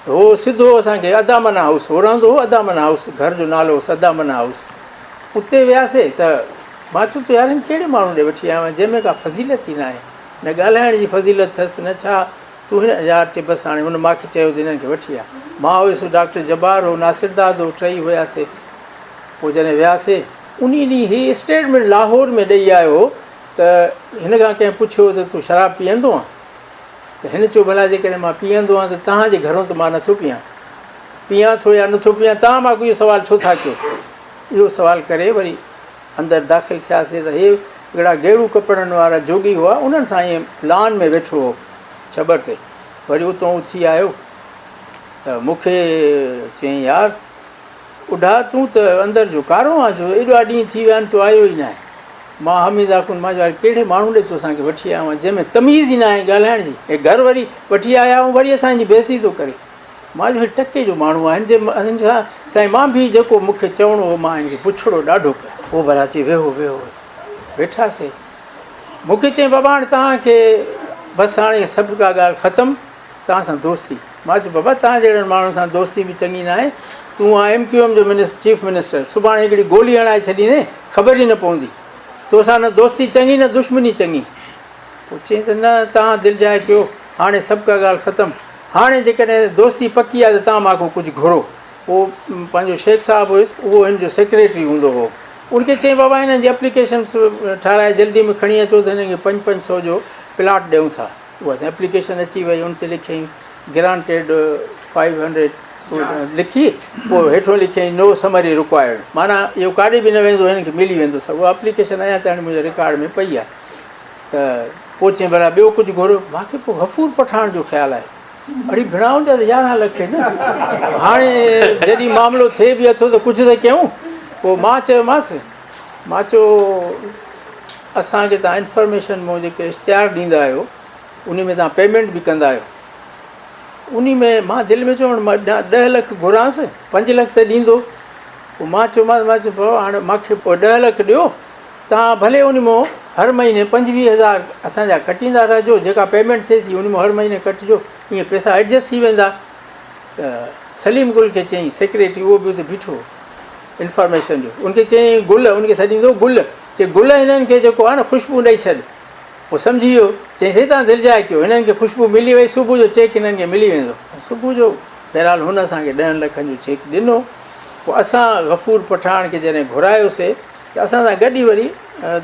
ته هو سڌو اسان کي ادامنا هائوس، هو رهندو هو ادامنا هائوس، گهر جو نالو هوس ادامنا هائوس، اتي وياسي ته مان چيو ته يار هن ڪهڙي ماڻهو ڏي وٺي آيو آهين جنهن ۾ ڪا فضيلت ئي ناهي، نه ڳالهائڻ جي فضيلت اٿس نه ڇا، تون هن يار چي بس هاڻي هن مان کي چيو ته هنن کي وٺي آ. مان هيس، ڊاڪٽر جبار هو، ناصر داد هو، ٽئي هياسي. پوء جڏهن وياسي، انهي ڏينهن هي اسٽيٽمينٽ لاهور ۾ ڏئي آيو هو ته هن کان ڪنهن پڇيو ته تون شراب پيئندو آن؟ ته هن چيو ڀلا جيڪڏهن مان پيئندو آهيان ته توهان جي گهرون ته مان نٿو پيئان. پيئان ٿو يا نٿو پيئان توهان مان اهو سوال ڇو ٿا ڪيو؟ اهو سوال ڪري وري اندر داخل ٿياسي ته هي هڪڙا گيڙو ڪپڙن وارا جوڳي هئا انهن سان ائين لان ۾ ويٺو هو ڇٻر تي. وري اتون اٿي آيو ته مون کي چيائين يار! اڍا تون ته اندر جو ڪارو آن جو ايڏا ڏينهن ٿي ويا آهن تون آيو ئي ناهين. مان حميد آخوند مان چيو يار ڪهڙي ماڻهو ڏي تون اسان کي وٺي آيو آهين جنهن ۾ تميز ئي ناهي ڳالهائڻ جي. هي گهر وري وٺي آيا آهيون وري اسان جي بيعزتي ٿو ڪري. مان چيو هي ٽڪي جو ماڻهو آهي هن جي هن سان سائين مان به جيڪو مون کي چوڻو هو مان هن کي بڇڙو ڏاڍو ڪيو. پوء ڀلا چي ويهو ويهو ويٺاسي. مون کي چيائين بابا هاڻي توهان کي بس هاڻي سڀ ڪا ڳالهه ختم. توهان سان دوستي. مان چيو بابا توهان جهڙن ماڻهن سان دوستي به چڱي ناهي، تون آن ايم ڪيو ايم جو منسٽر چيف منسٽر، سڀاڻي هڪڙي گولي هڻائي ڇڏيندين خبر ئي نه پوندي. توسان نه دوستي چڱي نه دشمني چڱي. پوء چيائين ته نه توهان دلجاء ڪيو، هاڻي سڀ ڪا ڳالهه ختم، هاڻي جيڪڏهن دوستي پڪي آهي ته توهان مان کان ڪجهه گهرو. پوء پنهنجو شيخ صاحب هيس اهو هن جو سيڪريٽري هوندو هو، ان کي چيائين بابا هنن جي اپليڪيشنس ٺهرائي جلدي ۾ کڻي اچو ته هنن کي پنج پنج سو جو پلاٽ ڏيون ٿا. اها ايپليڪيشن اچي وئي ان تي لکيائين گرانٽيڊ فائيو هنڊريڊ لکي پوء هيٺون لکيائين نو سمري رڪوائرڊ معنيٰ اهو ڪاڏي به نه ويندو هن کي ملي ويندو سڀ اها اپليڪيشن اڃا تائين منهنجي رڪارڊ ۾ پئي آهي ته پوء چيائين ڀلا ٻيو ڪجهه گهرو مان کي پوء غفور پٺاڻ جو خيال آيو اڙي ڀيڻا جا ته يارهن لک آهن هاڻي جڏهن معاملو ٿئي به اٿو ته ڪجهه ته ڪيون پوء مان چيومانس مان چيو اسان کي توهان انفارميشن مون جيڪي اشتهار ڏيندا آهيو انهي ۾ توهان پيمينٽ به ڪندا آهيو انهي ۾ مان دل ۾ چيو مان ڏهه لک گهرانس پنج لک ته ڏيندو پوء مان چيومانس مان چيو بابا هاڻي مان کي پوء ڏهه لک ڏيو توهان ڀلي انهي مون هر مهيني پنجويهه هزار اسان جا ڪٽيندا رهجو جيڪا پيمينٽ ٿئي ٿي انهي مون هر مهيني ڪٽجو ائين پئسا ايڊجسٽ ٿي ويندا ته سليم گل کي چيائين سيڪريٽري اهو به اتي بيٺو هو انفارميشن جو ان کي چيائين گل ان کي سڏيندو هو گل چي گل هنن کي جيڪو آهي نه خوشبو ڏئي ڇڏ هو سمجهي ويو چيائين سائين توهان دلجاء ڪيو هنن کي خوشبو ملي وئي صبح جو چيڪ هنن کي ملي ويندو صبح جو بهرحال هن اسان کي ڏهن لکن جو چيڪ ڏنو پوء اسان غفور پٺاڻ کي جڏهن گهرايوسي ته اسان سان گڏ ئي وري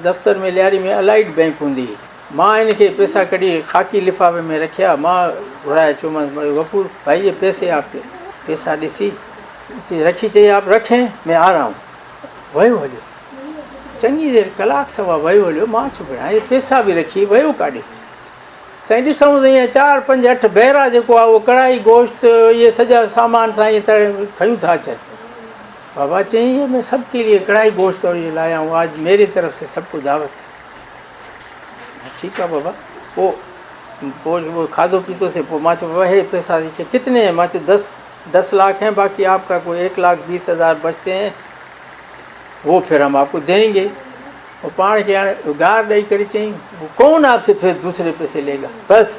دفتر ۾ لياري ۾ الائيڊ بئنڪ هوندي هئي مان هن کي پئسا ڪڍي خاڪي لفافي ۾ رکيا، مان گهرائي چيومانس غفور ڀائي يي پئسي آپ ڪي. پئسا ڏسي اتي رکي چئي آپ رکين مين آ رها هون. ويو هليو. چڱي دير ڪلاڪ سوا ويو هليو، مان چيو ڀيڻا هي پئسا به رکي ويو ڪاڏي؟ سائين ڏسون ته ائين چار پنج اٺ بيرا جيڪو آهي اهو ڪڙهائي گوشت اهي سڄا سامان سائين ائين تڙي کنيون ٿا اچن. بابا چيائين يي مين سب ڪي ليي ڪڙهائي گوشت اور يي لايا هون آج ميري طرف سي سب ڪو دعوت هي. ٺيڪ آ بابا پوء پوء کاڌو پيتوسي پوء مان چيو بابا هي پئسا چي ڪتني هين مان چيو دس دس لاک هين باقي آپ کا ڪوئي ايڪ لاک بيس هزار بچتي هين وو پھر هم آپ کو دين گي پوء پاڻ کي هاڻي گار ڏئي ڪري چيائين وہ کون آپ سي پھر دوسري پئسي لي گا بس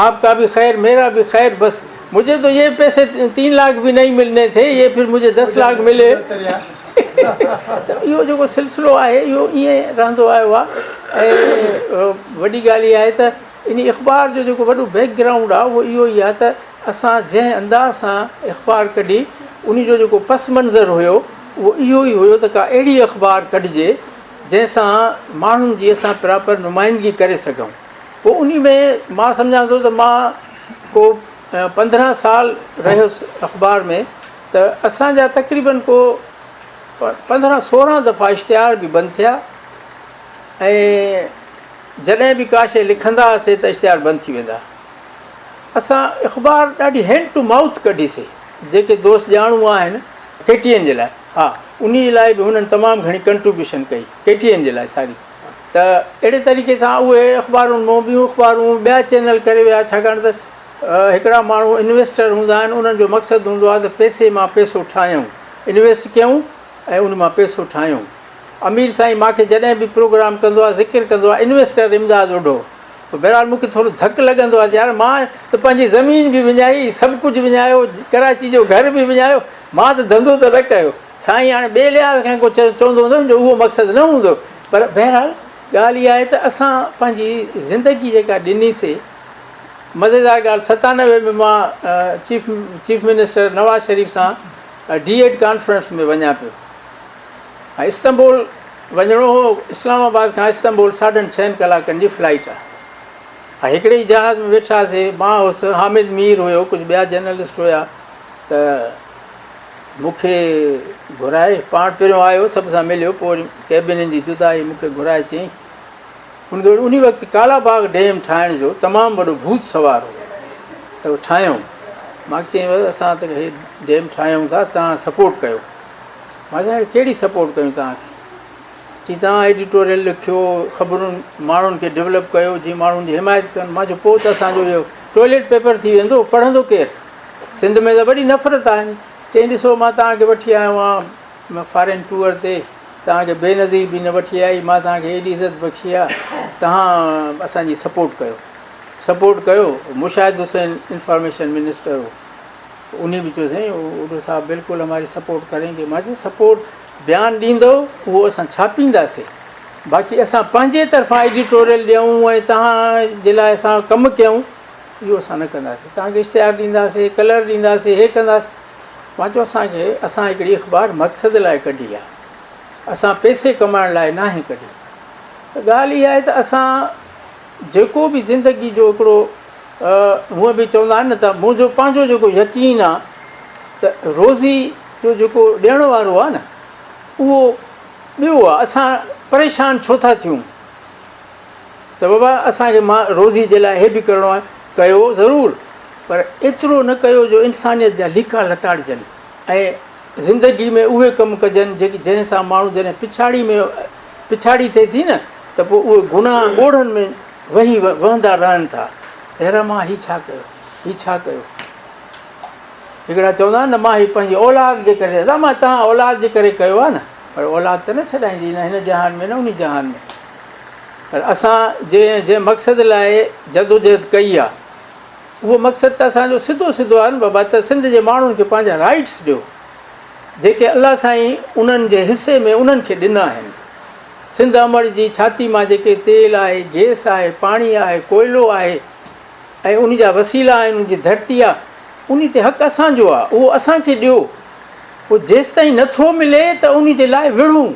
آپ کا بھی خیر میرا بھی خیر بس مجھے تو یہ پیسے تين لاک بھی نہیں ملنے تھے یہ پھر مجھے دس لاک ملے ته اهو جيڪو سلسلو آهي اهو ائين رهندو آيو آهي ۽ وڏي ڳالهه اها آهي ته ان اخبار جو جيڪو وڏو بيڪ گرائونڊ آهي اهو اهو ئي آهي ته اسان جنهن انداز سان اخبار ڪڍي ان جو جيڪو پس منظر هيو اهو اهو ئي هيو ته ڪا اهڙي اخبار ڪڍجي جنهن سان ماڻهن جي اسان پراپر نمائندگي ڪري سگهون. پوء انهي ۾ مان سمجهان ٿو ته مان ڪو 15 سال رهيس اخبار ۾ ته اسان جا تقريبن ڪو 15 16 دفعا اشتهار به بند ٿيا ۽ جڏهن به ڪا شيء لکندا هئاسي ته اشتهار بند ٿي ويندا. اسان اخبار ڏاڍي هينڊ ٽو مائوٿ ڪڍي سي جيڪي دوست ڄاڻو آهن ڪي ٽي اين جي لاء ها انهي لاء به هنن تمام گهڻي ڪنٽريبيوشن ڪئي ڪي ٽي اين جي لاء ساري ته اهڙي طريقي سان اهي اخبارن مون ٻيون اخبارون ٻيا چينل ڪري ويا ڇاڪاڻ ته هڪڙا ماڻهو انويسٽر هوندا آهن انهن جو مقصد هوندو آهي ته پئسي مان پئسو ٺاهيون انويسٽ ڪيون ۽ ان مان پئسو ٺاهيون امير سائين مان کي جڏهن به پروگرام ڪندو آهي ذڪر ڪندو آهي انويسٽر امداد اوڍو بهرحال مون کي ٿورو ڌڪ لڳندو آهي ته يار مان ته پنهنجي زمين به وڃائي، سڀ ڪجهه وڃايو، ڪراچي جو گهر به وڃايو، مان ته ڌنڌو ته نه ڪيو. سائين هاڻي ٻئي لحاظ کان ڪو چوندو هوندو جو اهو مقصد نه هوندو پر بهرحال ڳالهه اها آهي ته اسان پنهنجي زندگي جيڪا ڏني سي مزيدار ڳالهه 97 ۾ مان chief chief minister Nawaz Sharif سان ڊي ايڊ ڪانفرنس ۾ وڃان پيو ۽ استنبول وڃڻو هو، اسلام آباد کان استنبول ساڍن ڇهن ڪلاڪن جي فلائيٽ آهي. ۽ هڪڙي ئي جهاز ۾ ويٺاسين، مان هوس، حامد مير هيو، ڪجهه ٻيا جرنلسٽ هيا ته مون کي گهرائي، پاڻ پهريون آيو، سڀ سان مليو، پوء وري ڪيبنن جي جدائي مون کي گهرائي چيائين، هن کي وري انهي وقت ڪالا باغ ڊيم ٺاهڻ جو تمام وڏو ڀوت سوار هو ته ٺاهيون، مان کي چيائين اسان ته هي ڊيم ٺاهيون ٿا، توهان سپورٽ ڪيو. مان چيو ڪهڙي سپورٽ ڪيون توهان کي؟ چي توهان ايڊيٽوريل لکيو، خبرون ماڻهن کي ڊولپ ڪيو جيئن ماڻهن جي حمايت ڪن. مان چيو پوء ته اسان جو اهو ٽوائليٽ پيپر ٿي ويندو، پڙهندو ڪير؟ سنڌ ۾ ته وڏي نفرت آهي. چيائين ڏسو مان توهان کي وٺي آيو آهيان فارين ٽوئر تي، توهان کي بينظير به نه وٺي آئي، مان توهان کي ايڏي عزت بخشي آهي، توهان اسان جي سپورٽ ڪيو. سپورٽ ڪيو. مشاهد حسين انفارميشن منسٽر هو. انهي به چيو سائين اوڍو صاحب بلڪل هماري سپورٽ ڪرين گي مان چيو سپورٽ بيان ڏيندو اهو اسان ڇاپينداسي باقي اسان پنهنجي طرفان ايڊيٽوريل ڏيون ۽ توهان جي لاء اسان ڪم ڪيون اهو اسان نه ڪنداسي توهان کي اشتهار ڏينداسي ڪلر ڏينداسي هي ڪنداسي مان چيو اسان کي اسان هڪڙي اخبار مقصد لاء ڪڍي آهي اسان پئسي ڪمائڻ لاء ناهي ڪڍي ته ڳالهه اها آهي ته اسان جيڪو به زندگي جو هڪڙو هونء به چوندا آهن نه ته منهنجو پنهنجو جيڪو يقين آ ته روزي جو جيڪو ڏيڻ وارو آ نه اهو ٻيو آ اسان پريشان ڇو ٿا ٿيون ته بابا اسان کي مان روزي جي لاء هي به ڪرڻو آهي ڪيو ضرور پر ايترو نه ڪيو جو انسانيت جا ليڪا لتاڙجن ۽ زندگي ۾ اهي ڪم ڪجن جيڪي جنهن سان ماڻهو جڏهن پڇاڙي ۾ پڇاڙي ٿئي ٿي نه ته پوء اهي گناهه ڳوڙهن ۾ وهي وهندا رهن ٿا. هيرا مان هي ڇا ڪيو؟ هي ڇا ڪيو؟ هڪڙا چوندا آهن نه مان هي پنهنجي اولاد جي ڪري ادا مان توهان اولاد جي ڪري ڪيو آهي نه پر اولاد ته نه ڇڏائيندي نه هن جهان ۾ نه انهي جهان ۾ پر اسان جنهن جنهن مقصد لاء جدوجهد ڪئي آهي اهو مقصد ته اسان جو سڌو سڌو آهي نه بابا ته سنڌ جي ماڻهن کي پنهنجا رائٽس ڏيو جيڪي الله سائين انهن جي حصي ۾ انهن کي ڏنا آهن. سنڌ امڙ جي ڇاتي مان جيڪي تيل آهي، گيس آهي، پاڻي آهي، ڪوئلو آهي ۽ ان جا وسيلا آهن، ان جي ڌرتي آهي، ان تي حق اسان جو آهي، اهو اسان کي ڏيو. پوء جيستائين نه ٿو ملي ته ان جي لاء وڙهون.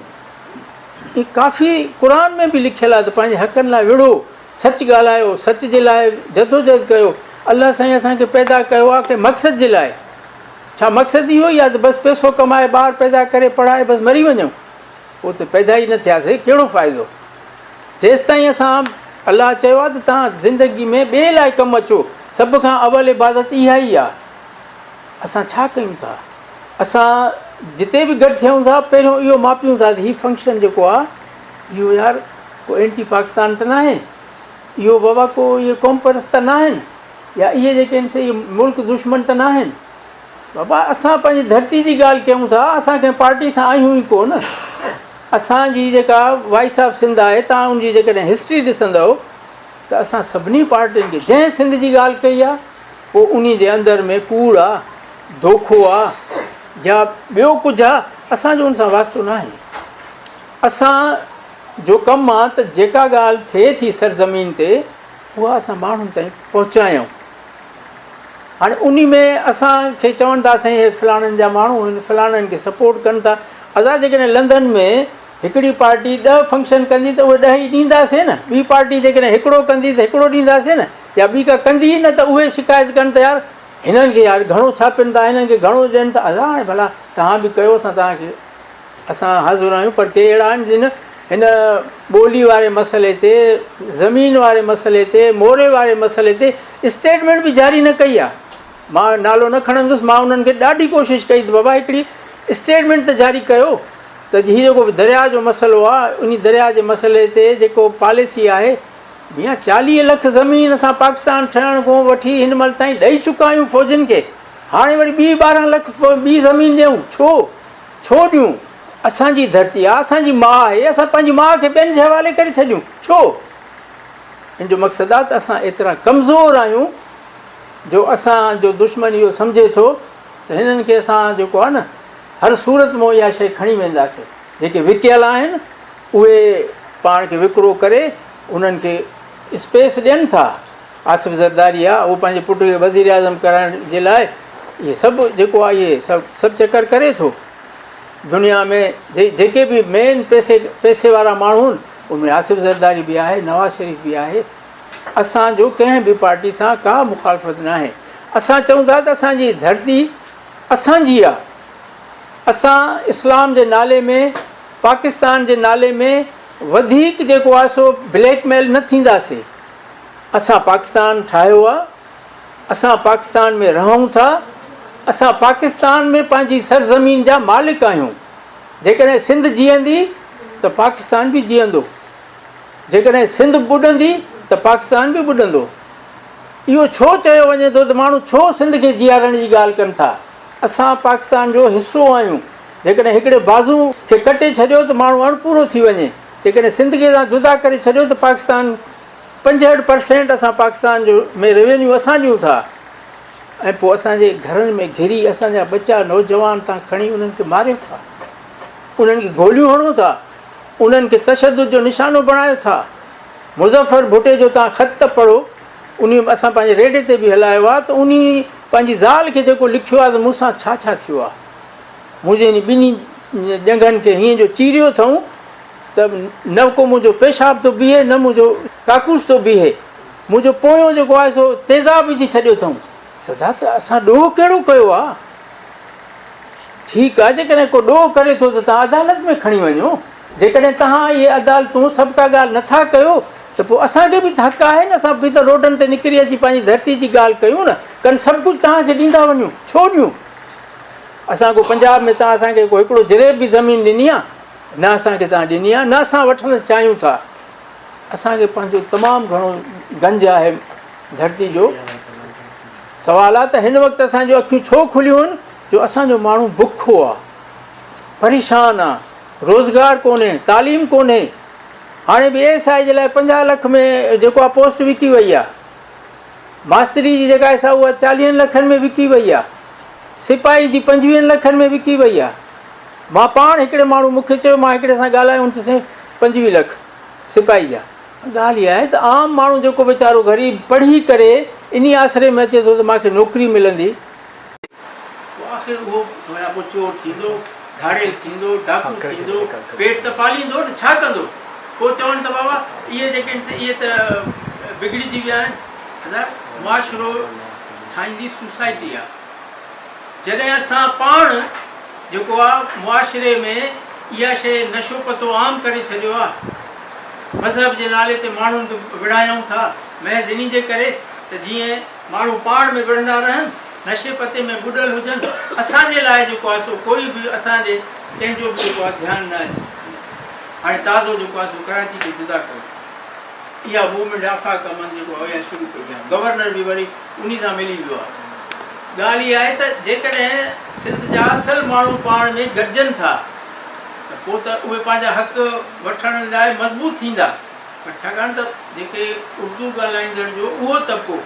هي ڪافي قرآن ۾ به لکيل آهي ته پنهنجي حقن لاء وڙهو، سچ ڳالهايو، سچ جي لاء جدوجهد ڪيو. الله سائين اسان کي پيدا ڪيو آهي ڪنهن مقصد جي لاء. ڇا مقصد اهو ئي آهي ته بس پئسو ڪمائي، ٻار پيدا ڪري، پڙهائي بس مري وڃون؟ پوء ته پيدا ئي نه ٿياسين، ڪهڙو فائدو؟ جيستائين اسان الله چيو آهي ته توهان زندگي ۾ ٻئي لاء ڪم اچو، سڀ کان اول عبادت اها ئي آهي. اسان ڇا ڪيون ٿا؟ اسان جتي به گڏ ٿيون ٿا، پهريون اهو ماپيون ٿا ته هي فنڪشن جيڪو آهي، اهو يار ڪو اينٽي پاڪستان ته ناهي؟ اهو بابا ڪو اهي قومپرست ته ناهن؟ يا اهي جيڪي آهن سي اهي ملڪ دشمن ته ناهن؟ بابا اسان پنهنجي ڌرتي جي ڳالهه ڪيون ٿا اسان ڪنهن پارٽي سان آهيون ئي ڪو نه اسان جي جيڪا وائس آف سنڌ آهي تان ان جي جيڪڏهن هسٽري ڏسندؤ ته اسان سڀني پارٽين کي جنهن سنڌ جي ڳالهه ڪئي آهي پوء انهي جي اندر ۾ ڪوڙ آ دوکو آ يا ٻيو ڪجهه آ اسان جو ان سان واسطو ناهي اسان جو ڪم آ ته جيڪا ڳالهه ٿئي ٿي سرزمين تي اها اسان ماڻهن تائين پهچايون هاڻي انهي ۾ اسان کي چون ٿا سائين هي فلاڻن جا ماڻهو آهن فلاڻن کي سپورٽ ڪن ٿا ادا جيڪڏهن لندن ۾ هڪڙي پارٽي ڏهه فنڪشن ڪندي ته اهي ڏهه ئي ڏينداسين نه، ٻي پارٽي جيڪڏهن هڪڙو ڪندي ته هڪڙو ڏينداسين نه، يا ٻي ڪا ڪندي ئي نه ته اهي شڪايت ڪن ته يار هنن کي يار گهڻو ڇاپين ٿا، هنن کي گهڻو ڏين ٿا، ادا هاڻي ڀلا توهان به ڪيو اسان توهان کي اسان حاضر آهيون پر ڪي اهڙا آهن جن هن ٻولي واري مسئلي تي، زمين واري مسئلي تي، موري واري مسئلي تي اسٽيٽمينٽ به جاري نه ڪئي آهي. مان نالو نه کڻندس، مان انهن کي ڏاڍي ڪوشش ڪئي ته بابا هڪڙي اسٽيٽمينٽ ته جاري ڪيو ته هي جيڪو درياء جو مسئلو آهي انهي درياء جي مسئلي تي جيڪو پاليسي آهي ميان 40 لک زمين اسان پاڪستان ٺهڻ کان وٺي هن مهل تائين ڏئي چڪا آهيون فوجين کي هاڻي وري ٻي 12 لک ٻي زمين ڏيون ڇو ڇو ڏيون اسان جي ڌرتي آهي اسان جي ماء آهي اسان پنهنجي ماء کي ٻين جي حوالي ڪري ڇڏيون ڇو ان جو مقصد آهي ته اسان ايترا ڪمزور آهيون جو اسان جو دشمن اهو سمجهي ٿو ته هنن کي اسان جيڪو آهي نه هر صورت مان اها شيء کڻي وينداسين. جيڪي وڪيل آهن اهي پاڻ کي وڪرو ڪري انهن کي اسپيس ڏين ٿا. آصف زرداري آهي اهو پنهنجي پٽ کي وزيراعظم ڪرائڻ جي لاء اهي سڀ جيڪو آهي اهي سڀ سڀ چڪر ڪري ٿو. دنيا ۾ جيڪي به مين پئسي پئسي وارا ماڻهو آهن ان ۾ آصف زرداري به آهي نواز شريف به آهي. اسان جو ڪنهن به پارٽي سان ڪا مخالفت ناهي. اسان چئون ٿا ته اسان جي ڌرتي اسان جي آ. اسان اسلام جي نالي ۾ پاڪستان جي نالي ۾ وڌيڪ جيڪو آ سو بليڪ ميل نه ٿينداسي. اسان پاڪستان ٺاهيو آ. اسان پاڪستان ۾ رهون ٿا. اسان پاڪستان ۾ پنهنجي سرزمين جا مالڪ آهيون. جيڪڏهن سنڌ جيئندي ته پاڪستان به جيئندو. جيڪڏهن سنڌ ٻڏندي ته پاڪستان به ٻڏندو. اهو ڇو چيو وڃي ٿو ته ماڻهو ڇو سنڌ کي جيئارڻ جي ڳالهه ڪن ٿا؟ اسان پاڪستان جو حصو آهيون. جيڪڏهن هڪڙي بازو کي ڪٽي ڇڏيو ته ماڻهو اڻپورو ٿي وڃي. جيڪڏهن سنڌ کي اسان جدا ڪري ڇڏيو ته پاڪستان 65 پرسينٽ اسان پاڪستان جو ۾ روينيو اسان ڏيون ٿا ۽ پوء اسان جي گهرن ۾ گهري اسان جا ٻچا نوجوان تان کڻي انهن کي ماريو ٿا. انهن کي گوليون هڻو ٿا. انهن کي تشدد جو نشانو بڻايو ٿا. مظفر ڀٽي جو توهان خط ته پڙهو، انهي اسان پنهنجي ريڊيي تي به هلايو آهي ته انهي پنهنجي زال کي جيڪو لکيو آهي ته مون سان ڇا ڇا ٿيو آهي. منهنجي انهي ٻنهي ڄنگهن کي هيئن جو چيريو اٿئون ته نه ڪو منهنجو پيشاب ٿو بيهي نه منهنجو ڪاڪوس ٿو بيهي. منهنجو پويون جيڪو آهي سو تيزاب وجهي ڇڏيو اٿئون. سدا ته اسان ڏوهه ڪهڙو ڪيو آهي؟ ٺيڪ آهي جيڪڏهن ڪو ڏوهه ڪري ٿو ته توهان عدالت ۾ کڻي وڃو، جيڪڏهن توهان اهي عدالتون سڀ ڪا ڳالهه نه ٿا ڪيو ته پوء اسان کي به ته حق آهي نه اسان به ته روڊن تي نڪري اچي پنهنجي ڌرتي جي ڳالهه ڪيون نه، ڪن سڀ ڪجهه توهان کي ڏيندا وڃون، ڇو ڏيون؟ اسان ڪو پنجاب ۾ توهان اسان کي ڪو هڪڙو جريب به زمين ڏني آهي؟ نه اسان کي توهان ڏني آهي نه اسان وٺڻ چاهيون ٿا. اسان کي پنهنجو تمام گهڻو گنج آهي ڌرتي جو. سوال آ ته هن وقت اسان جون اکيون ڇو کليون آهن جو اسان جو ماڻهو بکو آ، پريشان آ، روزگار ڪونهي، تعليم ڪونهي. هاڻي به ايس I جي لاء 50 لک ۾ جيڪو آ پوسٽ وڪي وئي آ. ماستري جي جيڪا آهي سا اها 40 لکن ۾ وڪي وئي آ. سپاهي جي 25 لکن ۾ وڪي وئي آ. مان پاڻ هڪڙي ماڻهو مون کي چيو مان هڪڙي سان ڳالهايو هن چيو سائين 25 لک سپاهي جا. ڳالهه اها آهي ته عام ماڻهو جيڪو ويچارو غريب پڙهي ڪري انهي آسري ۾ اچي ٿو ته مان کي نوڪري ملندي. پوء آخر اهو معنيٰ پوء چور ٿيندو، ڌاڙيل ٿيندو، ڊاڪو ٿيندو، پيٽ ته پاليندو نه ڇا ڪندو؟ پوء چون ته بابا اهي جيڪي آهن سي اهي ته بگڙجي ويا آهن. ادا معاشرو ٺاهيندي سوسائٽي آهي. جڏهن اسان پاڻ جيڪو آ معاشري ۾ اها شيء نشو پتو عام ڪري ڇڏيو آ، مذهب جي نالي تي ماڻهن کي وڙهايائون ٿا، محض انهي جي ڪري ته جيئن ماڻهو پاڻ ۾ وڙهندا رهن، نشي پتي ۾ ٻڏل هجن، اسان جي لاء جيڪو آ سو ڪوئي به اسان جي ڪنهن جو به جيڪو آ ڌيان نه اچي. هاڻي تازو جيڪو آ سو ڪراچي کي جدا ڪيو. اها موومينٽ آفاق احمد جيڪو آ اها شروع ڪئي آ. گورنر به وري انهي سان ملي ويو آ. ڳالهه اها آهي ته جيڪڏهن سنڌ جا اصل ماڻهو پاڻ ۾ گڏجن ٿا ته پوء ته اهي پنهنجا حق وٺڻ لاء مضبوط ٿيندا پر ڇاڪاڻ ته جيڪي اردو ڳالهائيندڙ جو اهو طبقو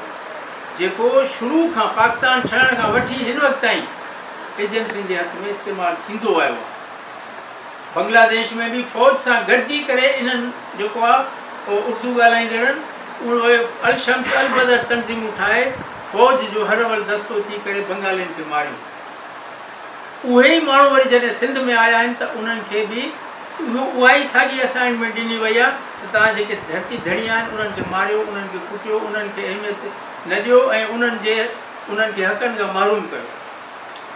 جيڪو شروع کان پاڪستان ٺهڻ کان وٺي هن وقت تائين ايجنسين جي هٿ ۾ استعمال ٿيندو آيو آهي. بنگلاديش ۾ به فوج سان گڏجي ڪري انهن جيڪو آ اردو ڳالهائيندڙن اهي الشمس البدر تنظيمون ٺاهي فوج جو هر اول دستو ٿي ڪري بنگالين کي ماريو. اهي ئي ماڻهو وري جڏهن سنڌ ۾ آيا آهن ته انهن کي به اهو اها ئي ساڳي اسائنمينٽ ڏني وئي آهي ته توهان جيڪي ڌرتي ڌڻي آهن انهن کي ماريو، انهن کي ڪٽيو، انهن کي اهميت نه ڏيو ۽ انهن جي انهن کي حقن کان محروم ڪيو.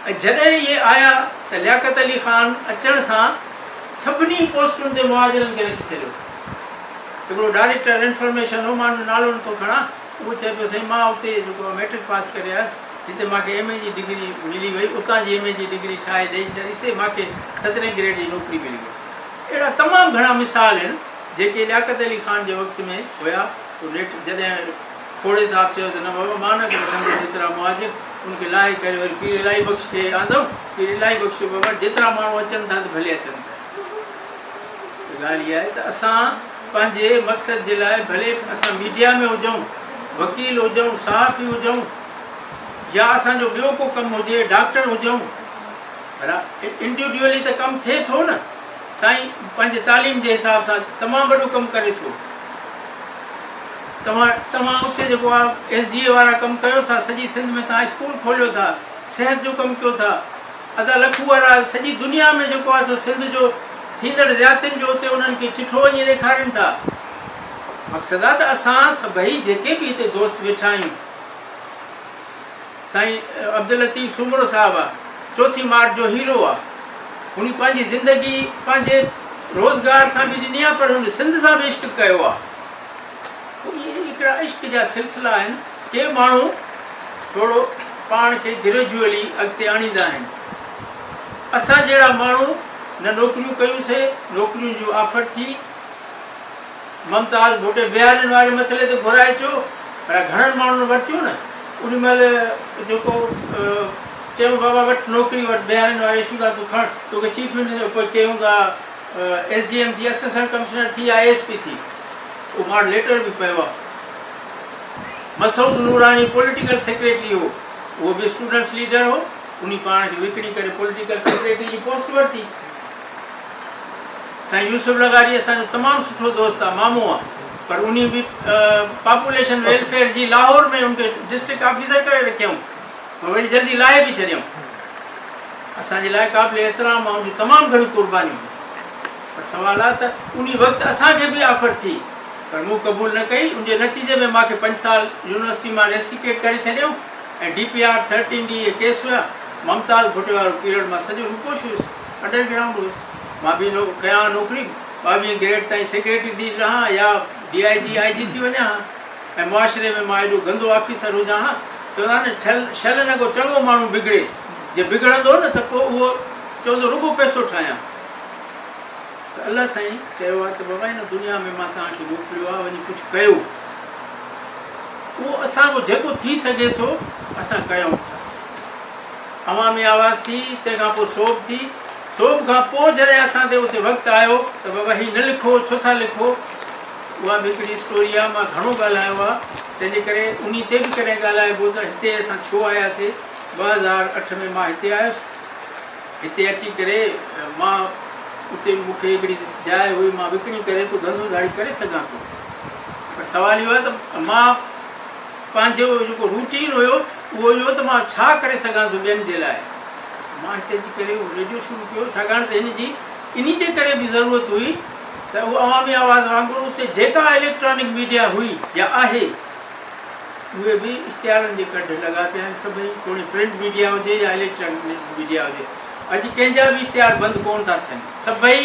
۽ جڏهن اهي آيا ته لياقت علي خان اچڻ سان سڀني پوسٽن تي مهاجرن کي رکي ڇڏيو. هڪڙو ڊائريڪٽر انفارميشن هو، مان ان جو نالو نٿو کڻان، اهو چئي پيو سائين مان اتي جيڪو آهي مئٽرڪ پاس ڪري آيس، هتي مان کي ايم اي جي ڊگري ملي وئي، اتان جي ايم اي جي ڊگري ٺاهي ڏئي ڇڏي سي مان کي سترهين گريڊ جي نوڪري ملي وئي. اهڙا تمام گهڻا مثال آهن جيڪي لياقت علي خان جي وقت ۾ هيا. پوء نيٺ جڏهن کوڙي صاحب چيو ته نه بابا مان نه وٺندس ايترا مهاجر، ان کي لاهي ڪري وري پير الاهي بخش کي آندائون، پير الاهي بخش چيو بابا جيترا ماڻهو اچن ٿا ته ڀلي اچن ٿا. ته ڳالهه اها آهي ته اسان پنهنجي مقصد جي لاء ڀلي اسان ميڊيا ۾ هجون، وڪيل هجون، صحافي هجون يا اسان جو ٻيو ڪو ڪم هجي، ڊاڪٽر هجون، ڀلا انڊيوڊيولي ته ڪم ٿئي ٿو نه، سائين پنهنجي تعليم جي حساب سان تمام وڏو ڪم ڪري ٿو. توهان توهان اتي جيڪو آ ايس ڊي اي وارا ڪم ڪيو ٿا، سڄي سنڌ ۾ توهان اسڪول کوليو ٿا، صحت جو ڪم ڪيو ٿا، ادا لکو وارا سڄي دنيا ۾ جيڪو آ سو سنڌ جو ٿيندڙ زيادتين جو اتي انهن کي چٺو وڃي ڏيکارين ٿا. مقصد آ ته اسان سڀئي جيڪي به هتي دوست ويٺا آهيون، سائين عبداللطيف سومرو صاحب آ چوٿين مارچ جو هيرو آ، هن پنهنجي زندگي پنهنجي روزگار سان به ڏني آ پر هن سنڌ سان به عشق ڪيو آ. پوء اهي هڪڙا عشق جا سلسلا آهن، ڪي ماڻهو ٿورو پاڻ کي گريجوئلي اڳتي آڻيندا آهن. اسان جهڙا ماڻهو نه نوڪريون ڪيون سي، نوڪرين جون آفر ٿي، ممتاز ڀٽي بهارين واري مسئلي تي گهرائي چيو پر گهڻن ماڻهن ورتيون نه، اوڏي مهل جيڪو چيائون بابا وٺ نوڪري وٺ بهارين واري اشو تان تون کڻ، توکي چيف منسٽر پوء چيائون ته ايس ڊي ايم ٿي، اسسٽنٽ ڪمشنر ٿي يا اي ايس پي ٿي. اهو مان وٽ ليٽر به پيو آهي. مسعود نوراني پوليٽيڪل سيڪريٽري هو، اهو به اسٽوڊنٽس ليڊر هو، انهي پاڻ کي وڪڻي ڪري پوليٽيڪل سيڪريٽري جي پوسٽ ورتي. سائين يوسف لغاري اسان جو تمام سٺو دوست آهي، مامو آهي، پر انهي به پاپوليشن ويلفيئر جي لاهور ۾ ان کي ڊسٽرڪٽ آفيسر ڪري رکيائون، پر وري جلدي لاهي به ڇڏيائون. اسان جي لاء قابل احترام آهي، ان جون تمام گهڻيون قربانيون هيون. پر سوال آ ته انهي وقت اسان کي به آفر ٿي پر مون قبول نه ڪئي ان جي نتيجي ۾ مان کي پنج سال يونيورسٽي مان ريسٽيڪيٽ ڪري ڇڏيائون ۽ D P R thirteen D اهي ڪيس هيا ممتاز ڀٽي وارو پيريڊ مان سڄو روپوش هيس انڊر گرائونڊ هيس مان به نو ڪيان ها نوڪري ٻاويهين گريڊ تائين سيڪريٽري ٿي رهان ها يا ڊي I جي آء جي ٿي وڃان ها ۽ معاشري ۾ مان ايڏو گندو آفيسر هجان ها چوندا آهن نه ڇل شل نه ڪو چڱو ماڻهو بگڙي جي بگڙندو نه ته پوء اهو چوندو رڳو پئسو ٺاهيان. ته الله سائين چيو آهي ته بابا هن دنيا ۾ مان توهان کي موڪليو آهي وڃي ڪجهه ڪيو اهو اسان کان جيڪو ٿي سگهي ٿو اسان ڪيون ٿا. عوامي آواز ٿي تنهن کان پوء سوڀ ٿي سوڀ کان پوء جڏهن اسان تي اتي وقت آيو ته بابا هي نه لکو ڇو ٿا لکو اها به هڪڙي اسٽوري آهي مان گهڻو ڳالهايو آهي تنهن جي ڪري انهي تي به ڪڏهن ڳالهائبو ته هتي اسان ڇو آياسي 2008 ۾ مان هتي آيس. هتي اچي ڪري مان اتي مون کي هڪڙي جاء هئي مان وڪڻي ڪري ڪو ڌنڌو ڌاڙي ڪري سگهان ٿو پر سوال اهو آهي ته مان پنهنجو جيڪو روٽين هيو اهو اهو ته مان ڇا ڪري سگهان ٿو ٻين جي لاء مان هتي اچي ڪري اهو ريڊيو شروع ڪيو ڇاڪاڻ ته هن جي انهي جي ڪري به ضرورت هئي ته اهو عوامي آواز وانگر اتي جيڪا اليڪٽرانڪ ميڊيا هئي يا آهي اهي به اشتهارن جي ڪڍ لڳا پيا آهن سڀئي توڻي پرنٽ ميڊيا هجي يا اليڪٽرانڪ ميڊيا هجي اڄ ڪنهن جا به اشتهار بند ڪونه ٿا ٿين سڀئي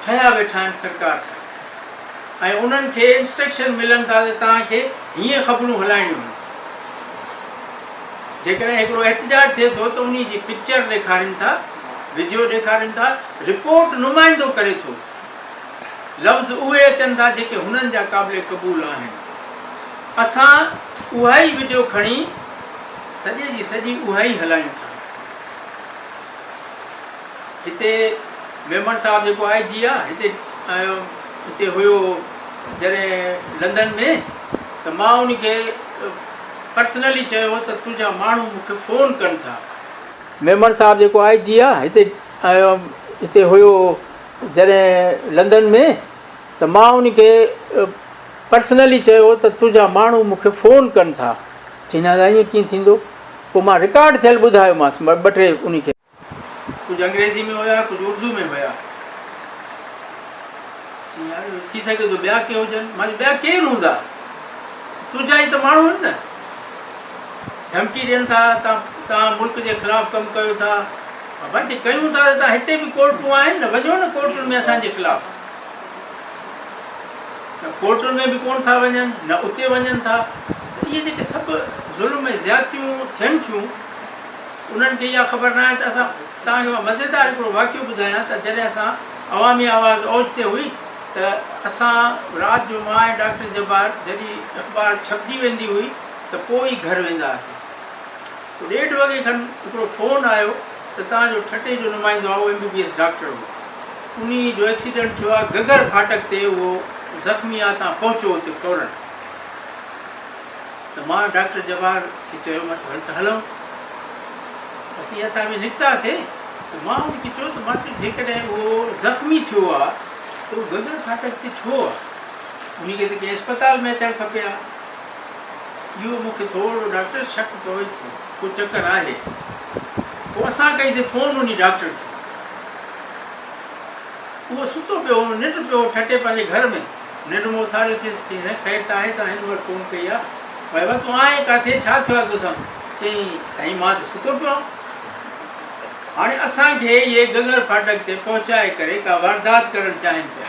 ٺهيا ويٺا آهن سرڪار سان ۽ انهن کي انسٽرڪشن ملن ٿا ته توهان کي هيئن خبرون هلائڻيون آهن جيڪڏهن هڪڙو احتجاج ٿئي ٿو ته انهي جي پڪچر ڏيکارين ٿا وڊيو ڏيکارين ٿا رپورٽ نمائندو ڪري ٿو لفظ اهي اچن ٿا جيڪي هنن جا قابل قبول آهن. اسان اها ئي وڊيو کڻي سڄي جي سڄي اها ئي هلايون ٿا. هتي ميمڻ صاحب جيڪو آء جي آ هتي هتي هيو جڏهن لندن ۾ ته مان ان کي پرسنلي چيو هو ته تنهنجا ماڻهو مون کي فون ڪن ٿا. ميمڻ صاحب جيڪو آء جي آ هتي هتي هيو جڏهن لندن ۾ ته مان ان کي پرسنلي چيو ته تنهنجا ماڻهو مون کي فون ڪن ٿا. چيائين دادا ائين ڪيئن ٿيندو؟ پوء مان رڪارڊ ٿيل ٻڌايومانس ٻه ٽي ان کي. ڪجهه انگريزي ۾ هيا ڪجهه اردو ۾ هيا. چيائين يار ٿي سگهي ٿو ٻيا ڪي هجن. مان چيو ٻيا ڪير هوندا؟ تنهنجا ئي ته ماڻهو آهن نه. ڌمڪي ڏين ٿا ته توهان ملڪ جي خلاف ڪم ڪيو ٿا. بابا جي ڪيون ٿا ته توهان هتي به ڪورٽون آهن نه وڃو نه ڪورٽن ۾ اسان جي خلاف. نه ڪورٽن ۾ به ڪونه ٿا وڃن نه اتي وڃن ٿا. ته اهي جيڪي سڀ ظلم ۽ زيادتيون ٿين ٿيون انهن کي اها خبر ناهي ته اسان توهان کي مان مزيدار هڪڙو واقعو ٻڌايان ته جڏهن اسان عوامي آواز اوج تي هئي ته اسان رات جو مان ۽ ڊاڪٽر جبار جڏهن اخبار ڇپجي ويندي هئي ته پوء ئي گهر ويندا هئاسين. پوء ڏيڍ وڳي کن هڪڙو فون آيو ته توهان جو ٺٽي جو نمائندو آهي اهو M B B S doctor هو انهي جو ايڪسيڊنٽ ٿيو آهي گگر ڦاٽڪ تي اهو زخمي آهي توهان پهچو اتي فورن. ته مان ڊاڪٽر جبار کي چيو مان چيو هل ته هلون. اسين اسان به نڪتاسي ته مان ان کي چيو ته مان چيو جيڪڏهن اهو زخمي ٿيو آ ته اهو گگر ڦاٽڪ تي ڇو آ؟ انهي کي ته ڪنهن اسپتال ۾ اچڻ کپي ها. اهو مون کي ٿورو ڊاڪٽر شڪ پوي ٿو ڪو چڪر آهي. پوء اسان ڪئيسي فون انهي ڊاڪٽر کي. اهو ستو پيو هو ننڊ پيو هو ٺٽي پنهنجي گهر ۾. ننڊ مان اٿاريو چيس چيائين سائين خير ته آهي توهان هن مهل فون ڪئي آ. بابا تون آهين ڪاٿي ڇا ٿيو آ توسان؟ چيائين سائين مان ته ستو پيو آهيان. هاڻي اسان کي اهي گگر ڦاٽڪ تي پهچائي ڪري ڪا واردات ڪرڻ چاهين پيا.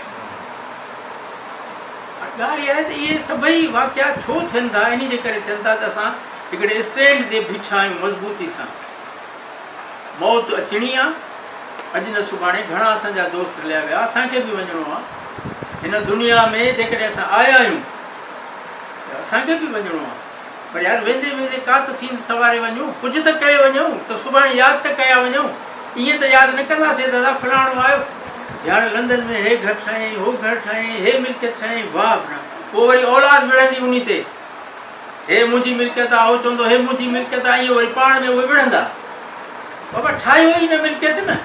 ڳالهه اها آهي ته اهي سڀئي واقعا ڇو ٿين ٿا؟ انهي جي ڪري ٿين ٿا ته اسان هڪڙي اسٽينڊ تي بيٺا آهيون مضبوطي سان. موت اچڻي آ، اڄ نه سڀاڻي گهڻا اسان جا دوست هليا ويا، اسان کي به وڃڻو آ. هن دنيا ۾ جيڪڏهن اسان آيا آهيون ته اسان کي به وڃڻو آ. پر يار ويندي ويندي ڪا ته سينڌ سنواري وڃون، ڪجهه ته ڪري وڃون ته سڀاڻي ياد ته ڪيا وڃون. ائين ته ياد نه ڪنداسين ته ادا فلاڻو آيو، يار لندن ۾ هي گهر ٺاهيائين، هو گهر ٺاهيائين، هي ملڪيت ٺاهيائين، واهه ڀلا. پوء وري اولاد وڙهندي انهي تي، هي منهنجي ملڪيت آ، هو چوندو هي منهنجي ملڪيت آ، ائين وري پاڻ ۾ اهي وڙهندا. بابا ٺاهيو ئي نه ملڪيت نه.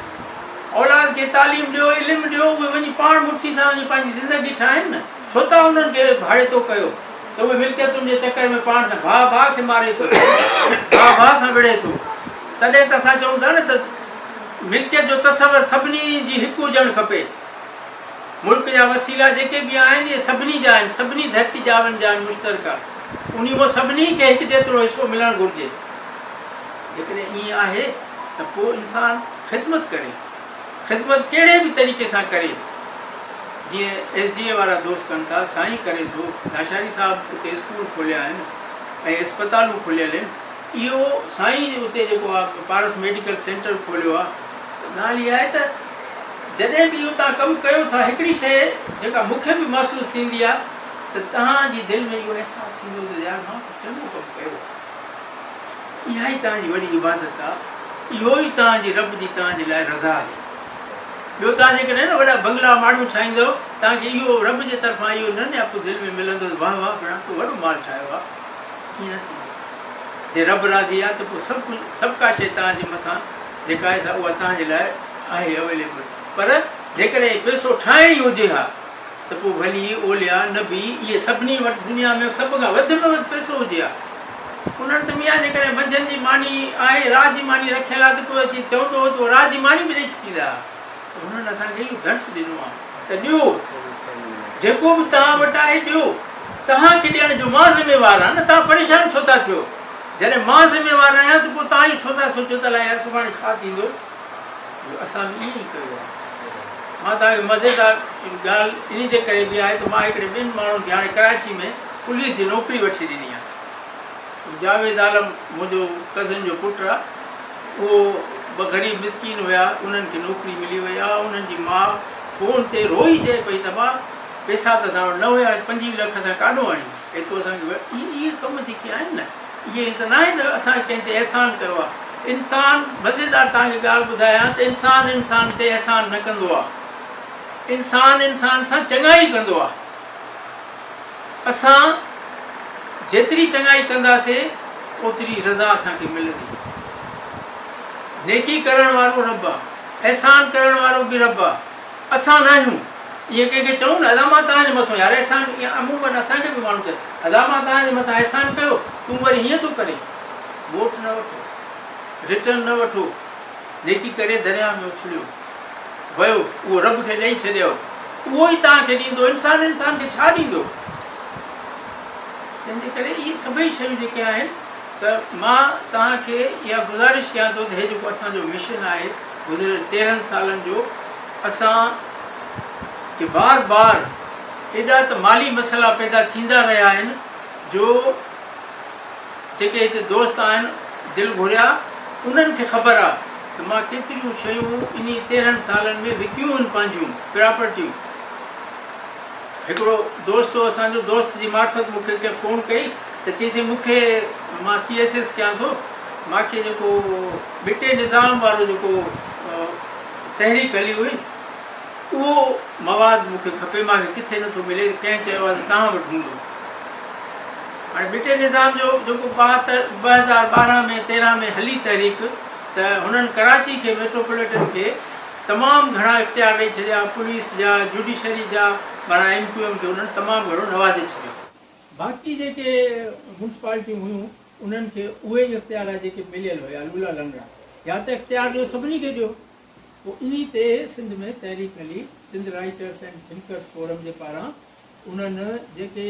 اولاد کي تعليم ڏيو، علم ڏيو، اهي وڃي پاڻ مڙسي سان وڃي پنهنجي زندگي ٺاهين نه. ڇو ٿا انهن کي ڀاڙيتو ڪيو ته اهي ملڪيتن جي چڪر ۾ پاڻ سان ڀاء ڀاء کي ماري ٿو، ڀاء ڀاء سان وڙهي ٿو. تڏهن ته اسان چئون ٿا نه ته ملڪيت جو تصور سڀني جي هڪ هجڻ کپي. ملڪ جا وسيلا جيڪي به آهن اهي سڀني جا آهن، سڀني ڌرتي ڄاون جا آهن مشترڪه. انهي مان سڀني کي هڪ جيترو حصو ملڻ گهرجي. جيڪڏهن ائين آهي ته پوء انسان خدمت ڪري. خدمت ڪهڙي به طريقي سان ڪري جيئن ايس ڊي اي وارا دوست ڪن ٿا سائين ڪري ٿو لاشاري صاحب اتي اسڪول کوليا آهن ۽ اسپتالون کليل آهن اهو سائين اتي جيڪو آهي پارس ميڊيڪل سينٽر کوليو آهي ته ڳالهه اها آهي ته جڏهن به اهو توهان ڪم ڪيو ٿا هڪڙي شيء جيڪا مون کي به محسوس ٿيندي آهي ته توهان جي دل ۾ اهو احساس ٿيندو ته يار مان چڱو ڪم ڪيو آهي. اها ئي توهان جي وڏي عبادت آ، اهو ئي توهان جي رب جي توهان جي لاء رضا آهي. ٻيو توهان جيڪڏهن نه وڏا بنگلا ماڙيون ٺاهيندؤ، توهان کي اهو رب جي طرفان اهو نه نياپو دل ۾ ملندو ته واهه واهه ڀيڻا تو وڏو مال ٺاهيو آ. ائين نه ٿيندو. جي رب راضي آ ته پوء سڀ ڪجهه سڀ ڪا شيء توهان جي مٿان جيڪا آهي سا اها توهان جي لاء آهي اويليبل. پر جيڪڏهن پئسو ٺاهڻ ئي هجي ها ته پوء ولي، اولياء، نبي اهي سڀني وٽ دنيا ۾ سڀ کان وڌ ۾ وڌ پئسو هجي ها. انهن ته ميان جيڪڏهن منجهند جي ماني آهي، رات جي ماني رکيل آهي ته پوء اچي چوندو هو ته اها رات جي ماني به ڏئي ڇڏيندا ها. ته هنن اسان کي اهو درس ڏنو آهي ته ڏيو، جيڪو به توهان وٽ آهي ڏيو، توهان کي ڏيڻ جو مان ذميوار آهيان نه، توهان پريشان ڇو ٿا ٿيو؟ جڏهن مان ذميوار آهيان ته پوء توهان اهو ڇو ٿا سوچيو ته الائي يار سڀاڻي ڇا ٿيندو؟ جو اسان به ائين ئي ڪيو آهي. مان توهان کي مزيدار ڳالهه انهي جي ڪري به آهي ته مان هڪڙي ٻن ماڻهن کي هاڻي ڪراچي ۾ پوليس جي نوڪري وٺي ڏني آهي. جاويد عالم منهنجو ڪزن جو پٽ آ اهو ٻه غريب مسڪين هيا انهن کي نوڪري ملي وئي آ انهن جي ماء فون تي روئي چئي پئي ته ابا پئسا ته اسان وٽ نه هيا 25 لک اسان ڪاڏو آڻيون ايترو اسان کي اهي ڪم جيڪي آهن نه اهي ائين ته ناهي ته اسان ڪنهن تي احسان ڪيو آ انسان مزيدار توهان کي ڳالهه ٻڌايان ته انسان انسان تي احسان نه ڪندو آ انسان انسان سان چڱائي ڪندو آ. اسان جيتري چڱائي ڪنداسين اوتري رضا اسان کي ملندي. نيڪي ڪرڻ وارو رب آ، احسان ڪرڻ وارو به رب آ، اسان ناهيون. ائين ڪنهن کي چئون نه ادا مان توهان جي مٿان يار احسان يا عموماً اسان کي به ماڻهو چون ادا مان توهان جي مٿان احسان ڪيو تون وري هيئن ٿو ڪرين. موٽ نه وٺو، ريٽرن نه وٺو، نيڪي ڪري درياهه ۾ اڇليو ويو اهو رب کي ڏئي ڇڏيو. اهو ئي توهان کي ڏيندو، انسان انسان کي ڇا ڏيندو؟ تنهن جي ڪري اهي سڀئي شيون جيڪي آهن ته مان توهان کي اها گذارش ڪيان ٿو ته هي جيڪو اسان جو مشن آهي گذريل 13 سالن جو اسان کي بار بار ايڏا ته مالي مسئلا پيدا ٿيندا رهيا آهن جو جيڪي هتي دوست آهن دل گهريا انهن کي خبر آ ته مان ڪيتريون شيون انهي 13 سالن ۾ وڪيون آهن پنهنجون پراپرٽيون. هڪڙو دوست هو اسان جو دوست جي معرفت مون کي ڪنهن فون ڪئي ته چئي ٿي مون کي مان سي ايس ايس ڪيان ٿو مان کي جيڪو ٻٽي نظام وارو جيڪو تحريڪ هلي هئي اهو مواد مون کي کپي مان کي ڪٿي نٿو ملي ڪنهن چيو آهي ته توهان وٽ هوندو. هاڻي ٻٽي نظام جو جيڪو 2012 ۾ 13 ۾ هلي تحريڪ ته هنن ڪراچي کي ميٽروپوليٽن کي تمام گهڻا اختيار ڏئي ڇڏيا پوليس جا جوڊيشري جا معنيٰ ايم ڪيو ايم کي انهن تمام گهڻو نوازي ڇڏيو. باقي جيڪي ميونسپالٽيون هيون انهن کي اهي ئي اختيار جيڪي مليل هيا لولا لنگڙا يا ته اختيار ڏيو سڀني کي ڏيو. پوء انهي تي سنڌ ۾ تحريڪ هلي، Sindh writers and thinkers forum جي پاران انهن جيڪي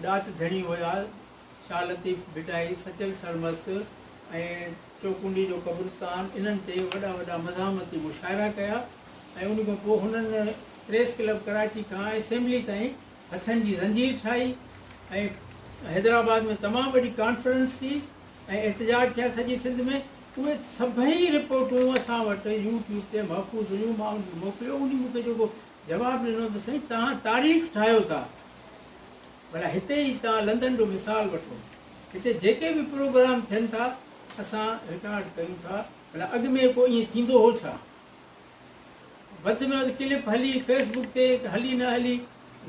ڏات ڌڻي هيا، شاهه لطيف ڀٽائي، سچل سرمست ۽ چوڪنڊي جو قبرستان انهن تي وڏا وڏا مزاحمتي مشاعرا ڪيا ۽ ان کان پوء هنن پريس ڪلب ڪراچي کان اسيمبلي تائين هٿن جي زنجير ٺاهي ۽ حيدرآباد ۾ تمام وڏي ڪانفرنس ٿي ۽ احتجاج ٿيا سڄي سنڌ ۾ اهي سڀئي رپورٽون اسان وٽ يو ٽيوب تي محفوظ هيون مان ان کي موڪليو انهي مون کي جيڪو جواب ڏنو ته سائين توهان تاريخ ٺاهيو ٿا ڀلا هتي ئي توهان لندن جو مثال وٺو هتي جيڪي به پروگرام ٿين ٿا اسان رڪارڊ ڪيون ٿا ڀلا اڳ ۾ ڪو ائين ٿيندو هو ڇا وڌ ۾ وڌ ڪلپ هلي فيس بڪ تي هلي نه هلي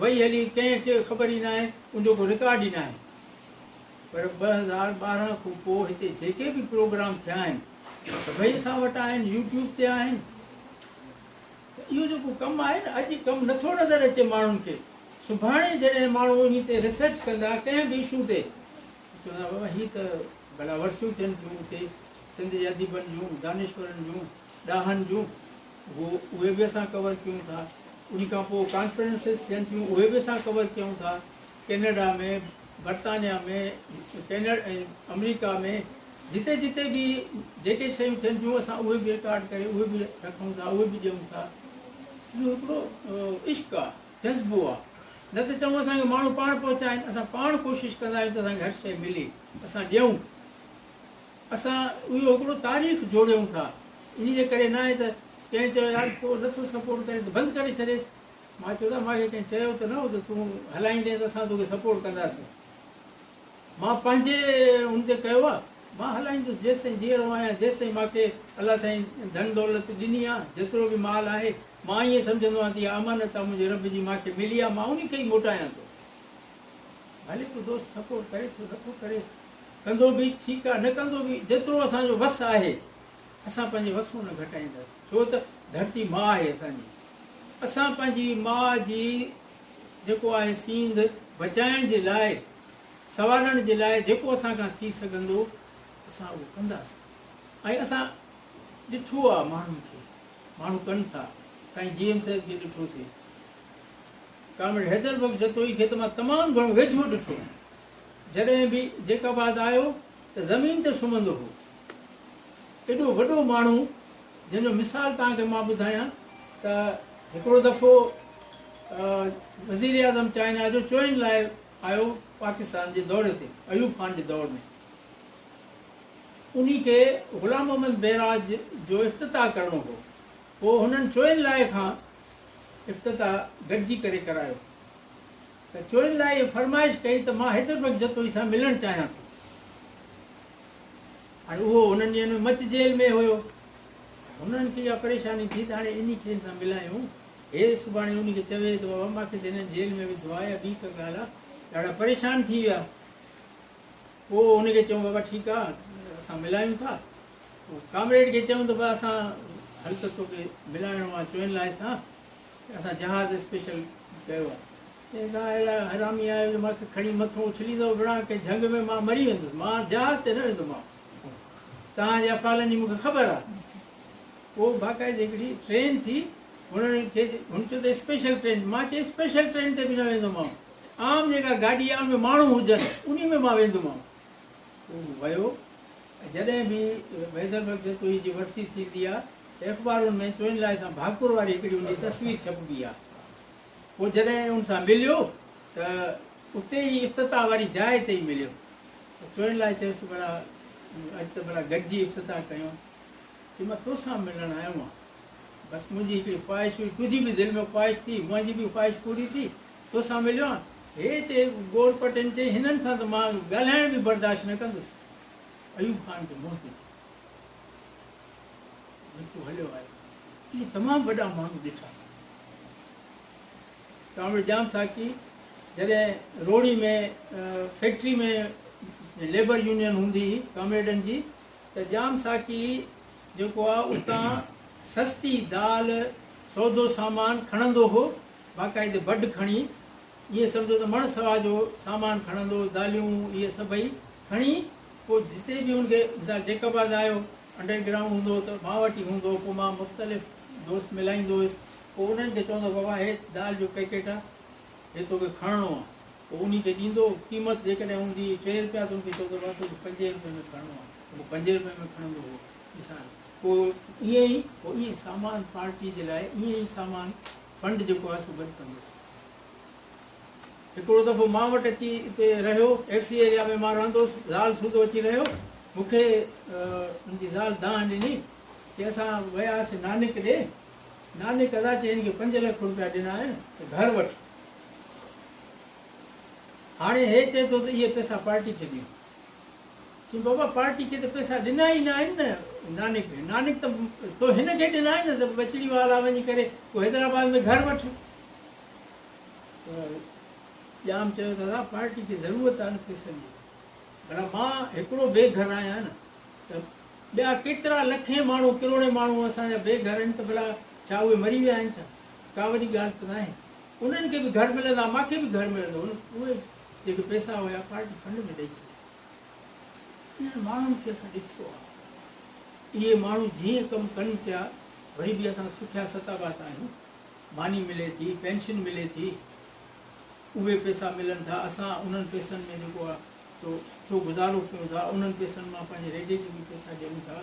وئي هلي ڪنهن کي خبر ئي ناهي ان جو ڪو رڪارڊ ئي ناهي پر 2012 کان پوء هتي جيڪي به پروگرام ٿيا آهن سڀئي اسان وٽ آهن يوٽيوب تي آهن ته اهو جيڪو ڪم آهي نه اڄ ڪم نٿو نظر اچي ماڻهن کي سڀاڻي جڏهن ماڻهو انهي تي ريسرچ ڪندا ڪنهن به اشو تي چوندا بابا هي ته ڀلا ورسيون ٿين ٿيون اتي سنڌ جي اديبن جون دانشورن جون ڏاهن جون اهو اهي به اسان ڪور ڪيون ٿا انهي کان پوء ڪانفرنسز ٿين ٿيون اهي به اسان ڪور ڪيون ٿا ڪينيڊا ۾، برطانيا ۾، آمريڪا ۾ جتي جتي به جيڪي شيون ٿين ٿيون اسان اهي به رڪارڊ ڪري اهي به رکون ٿا اهي به ڏيون ٿا. اهو هڪڙو عشق آ، جذبو آ. نه ته چئون اسان کي ماڻهو پاڻ پهچائين، اسان پاڻ ڪوشش ڪندا آهيون ته اسان کي هر شيء ملي، اسان ڏيون. اسان اهو هڪڙو تاريخ جوڙيون ٿا. انهي جي ڪري ناهي ته ڪنهن چيو يار ڪو نٿو سپورٽ ڪري ته بند ڪري ڇڏيس. مان چيو ته مان کي ڪنهن چيو ته نه هو ته تون هلائيندين ته اسان توکي سپورٽ ڪنداسين. مان پنهنجي ان تي ڪيو آهي، مان هلائيندس جيستائين جيئرو آهيان، جيستائين مان کي الله سائين ڌن دولت ڏني آهي، جيترو به مال آهي، مان ائين سمجهندو آهيان ته اها امانت آهي منهنجي رب جي مان کي ملي آهي، مان انهي کي ئي موٽايان ٿو. ڀلي ڪو دوست سپورٽ ڪري ٿو نٿو ڪري، ڪندو به ٺيڪ آهي نه ڪندو به، جيترو اسان جو وس آهي اسان پنهنجي وسون نه گهٽائينداسين، ڇو ته ڌرتي ماء آهي اسان جي. اسان پنهنجي ماء جي جيڪو آهي سينڌ بچائڻ جي لاء سنوارڻ جي لاء جيڪو اسان کان ٿي سگهندو اسان اهو ڪنداسين ۽ اسان ڏٺو آ ماڻهن کي ماڻهو ڪن ٿا سائين جي ايم سيد کي ڏٺوسين ڪامريڊ حيدر بخش جتوئي کي ته مان تمام گهڻو ويجهو ڏٺو جڏهن به جيڪب آباد آيو ته زمين تي سمهندو هو ايڏو وڏو ماڻهو جنهن جو مثال توهان کي مان ٻڌايان ته هڪڙو دفعو وزيراعظم چائنا جو چوئن لاء آيو پاڪستان جي دوري تي ايوب خان جي دور ۾ انهي کي غلام محمد بئراج جو افتتاح ڪرڻو هو پوء هنن چوئن لاء کان افتتاح گڏجي ڪري ڪرايو ته چوئن لاء فرمائش ڪئي ته مان حيدر بخش جتوئي سان ملڻ چاهيان ٿو. هاڻي اهو انهن ڏينهن ۾ مچ جيل ۾ هيو. هنن کي اها پريشاني ٿي ته هاڻي انهي کي هن سان ملايون، هي سڀاڻي انهي کي چوي ته بابا مان کي ته هنن جيل ۾ وڌو آهي يا ٻي ڪا ڳالهه آهي. ڏاڍا پريشان ٿي ويا. پوء هن کي چيون بابا ٺيڪ آهي اسان ملايون ٿا. پوء ڪامريڊ کي چيون ته بابا اسان هل ته توکي ملائڻو آهي چوئن لاء سان اسان جهاز اسپيشل ڪيو آهي. چيائين توهان اهڙا حرامي آهيو جو مان کي کڻي مٿو اڇليندؤ وڙهان ڪنهن جهنگ ۾ مان مري ويندس مان جهاز تي نه ويندومانو توهان جي افعالن جي مون کي خبر آهي. پوء باقاعدي هڪڙي ٽرين ٿي هنن کي هن چيو ته اسپيشل ٽرين، مان چيو اسپيشل ٽرين تي به نه ويندومانو، عام جيڪا گاڏي آهي ان ۾ ماڻهو هجن انهي ۾ مان ويندومانو. پوء هو ويو ۽ جڏهن به حيدر بخش جتوئي جي ورسي ٿيندي آهي ته اخبارن ۾ چوئين لاء سان ڀاڪر واري هڪڙي ان جي تصوير ڇپبي آهي. پوء جڏهن ان سان مليو ته اتي ئي افتتاح واري جاء تي ئي مليو ته چوئين لاء چيس ته ڀلا اڄ ته ڀلا گڏجي افتتاح ڪيون. چي مان توسان ملڻ آيو آهيان. بس منهنجي هڪڙي خواهش هئي، تنهنجي به دل ۾ خواهش ٿي، منهنجي به خواهش پوري ٿي، توسان مليو آهيان. هي چئي گور پٽين چئي هنن سان ته مان ڳالهائڻ به برداشت نه ڪندس. ايوب خان کي منهن ٿي ٿيو. نڪتو هليو آيو. اهي تمام وڏا ماڻهو ڏٺاسين. ڪامريڊ ڄام ساقي جڏهن روهڙي ۾ فيڪٽري ۾ ليبر يونين هوندي هئي ڪامريڊن جي ته ڄام ساقي جيڪو آ اتان سستي دال سودو سامان کڻندو هو باقاعدي بڊ کڻي ائين سمجهو ته مڻ سوا جو سامان کڻندو هو داليون اهي سڀئي کڻي پوء جتي به ان کي مثال جيڪب آباد آيو انڊر گرائونڊ هوندو هو ته مان وٽ ئي هوندو هو پوء مان مختلف دوست ملائيندو هيس پوء انهن کي چوندو هو بابا هي دال جو پيڪيٽ آ هي توکي کڻڻو آ پوء انهي کي ڏيندو هو قيمت جيڪڏهن هوندي هئي ٽي رپيا ته ان کي چوندو هو بابا توکي پنجين رپئي ۾ کڻڻو آ ته پوء پنجين رپئي ۾ کڻندو هو مثال پوء ائين ئي پوء ائين سامان پارٽي جي لاء ائين ئي سامان فنڊ جيڪو آهي سو گڏ ڪندو هو. هڪڙو دفعو مان وٽ اچي اتي رهيو، ايف سي ايريا ۾ مان رهندو هوس، زال سوڌو اچي رهيو، مون کي ان جي زال دانهن ڏني، چي اسان ويا هئاسين نانڪ ڏي، نانڪ ادا چي هن کي 5 لک روپيا ڏنا آهن ته گهر وٺ. هاڻي هي چئي ٿو ته اهي پئسا پارٽي کي ڏيون. چيم بابا پارٽي کي ته پئسا ڏنا ئي نه آهن نه نانڪ، نانڪ ته تو هن کي ڏنا آهن نه ته ٻچڙي والا وڃي ڪري ڪو حيدرآباد ۾ گهر وٺ. ته ڄام چيو ته ادا پارٽي کي ضرورت آهي نه پئسن جي، ڀلا مان هڪڙو بي گهر آهيان نه ته ٻيا ڪيترا لکين ماڻهو ڪروڙين ماڻهو اسان جا بي گهر آهن ته ڀلا ڇا اهي مري ويا آهن ڇا؟ ڪا وڏي ڳالهه ته ناهي. انهن کي به گهر ملندا مان کي به گهر ملندو. اهي جيڪي پئسا هيا پارٽي فنڊ ۾ ڏئي ڇڏيا. انهن ماڻهن کي اسان ڏٺو آهي. اهي ماڻهو جيئن ڪم ڪن پيا وري به اسان سکيا ستابا ته آهيون. ماني ملي ٿي، پينشن ملي ٿي، اهي پئسا ملن ٿا، اسان انهن پئسن ۾ جيڪو آهي سو سٺو گذارو ڪيون ٿا، انهن پئسن مان پنهنجي ريڊيي کي به پئسا ڏيون ٿا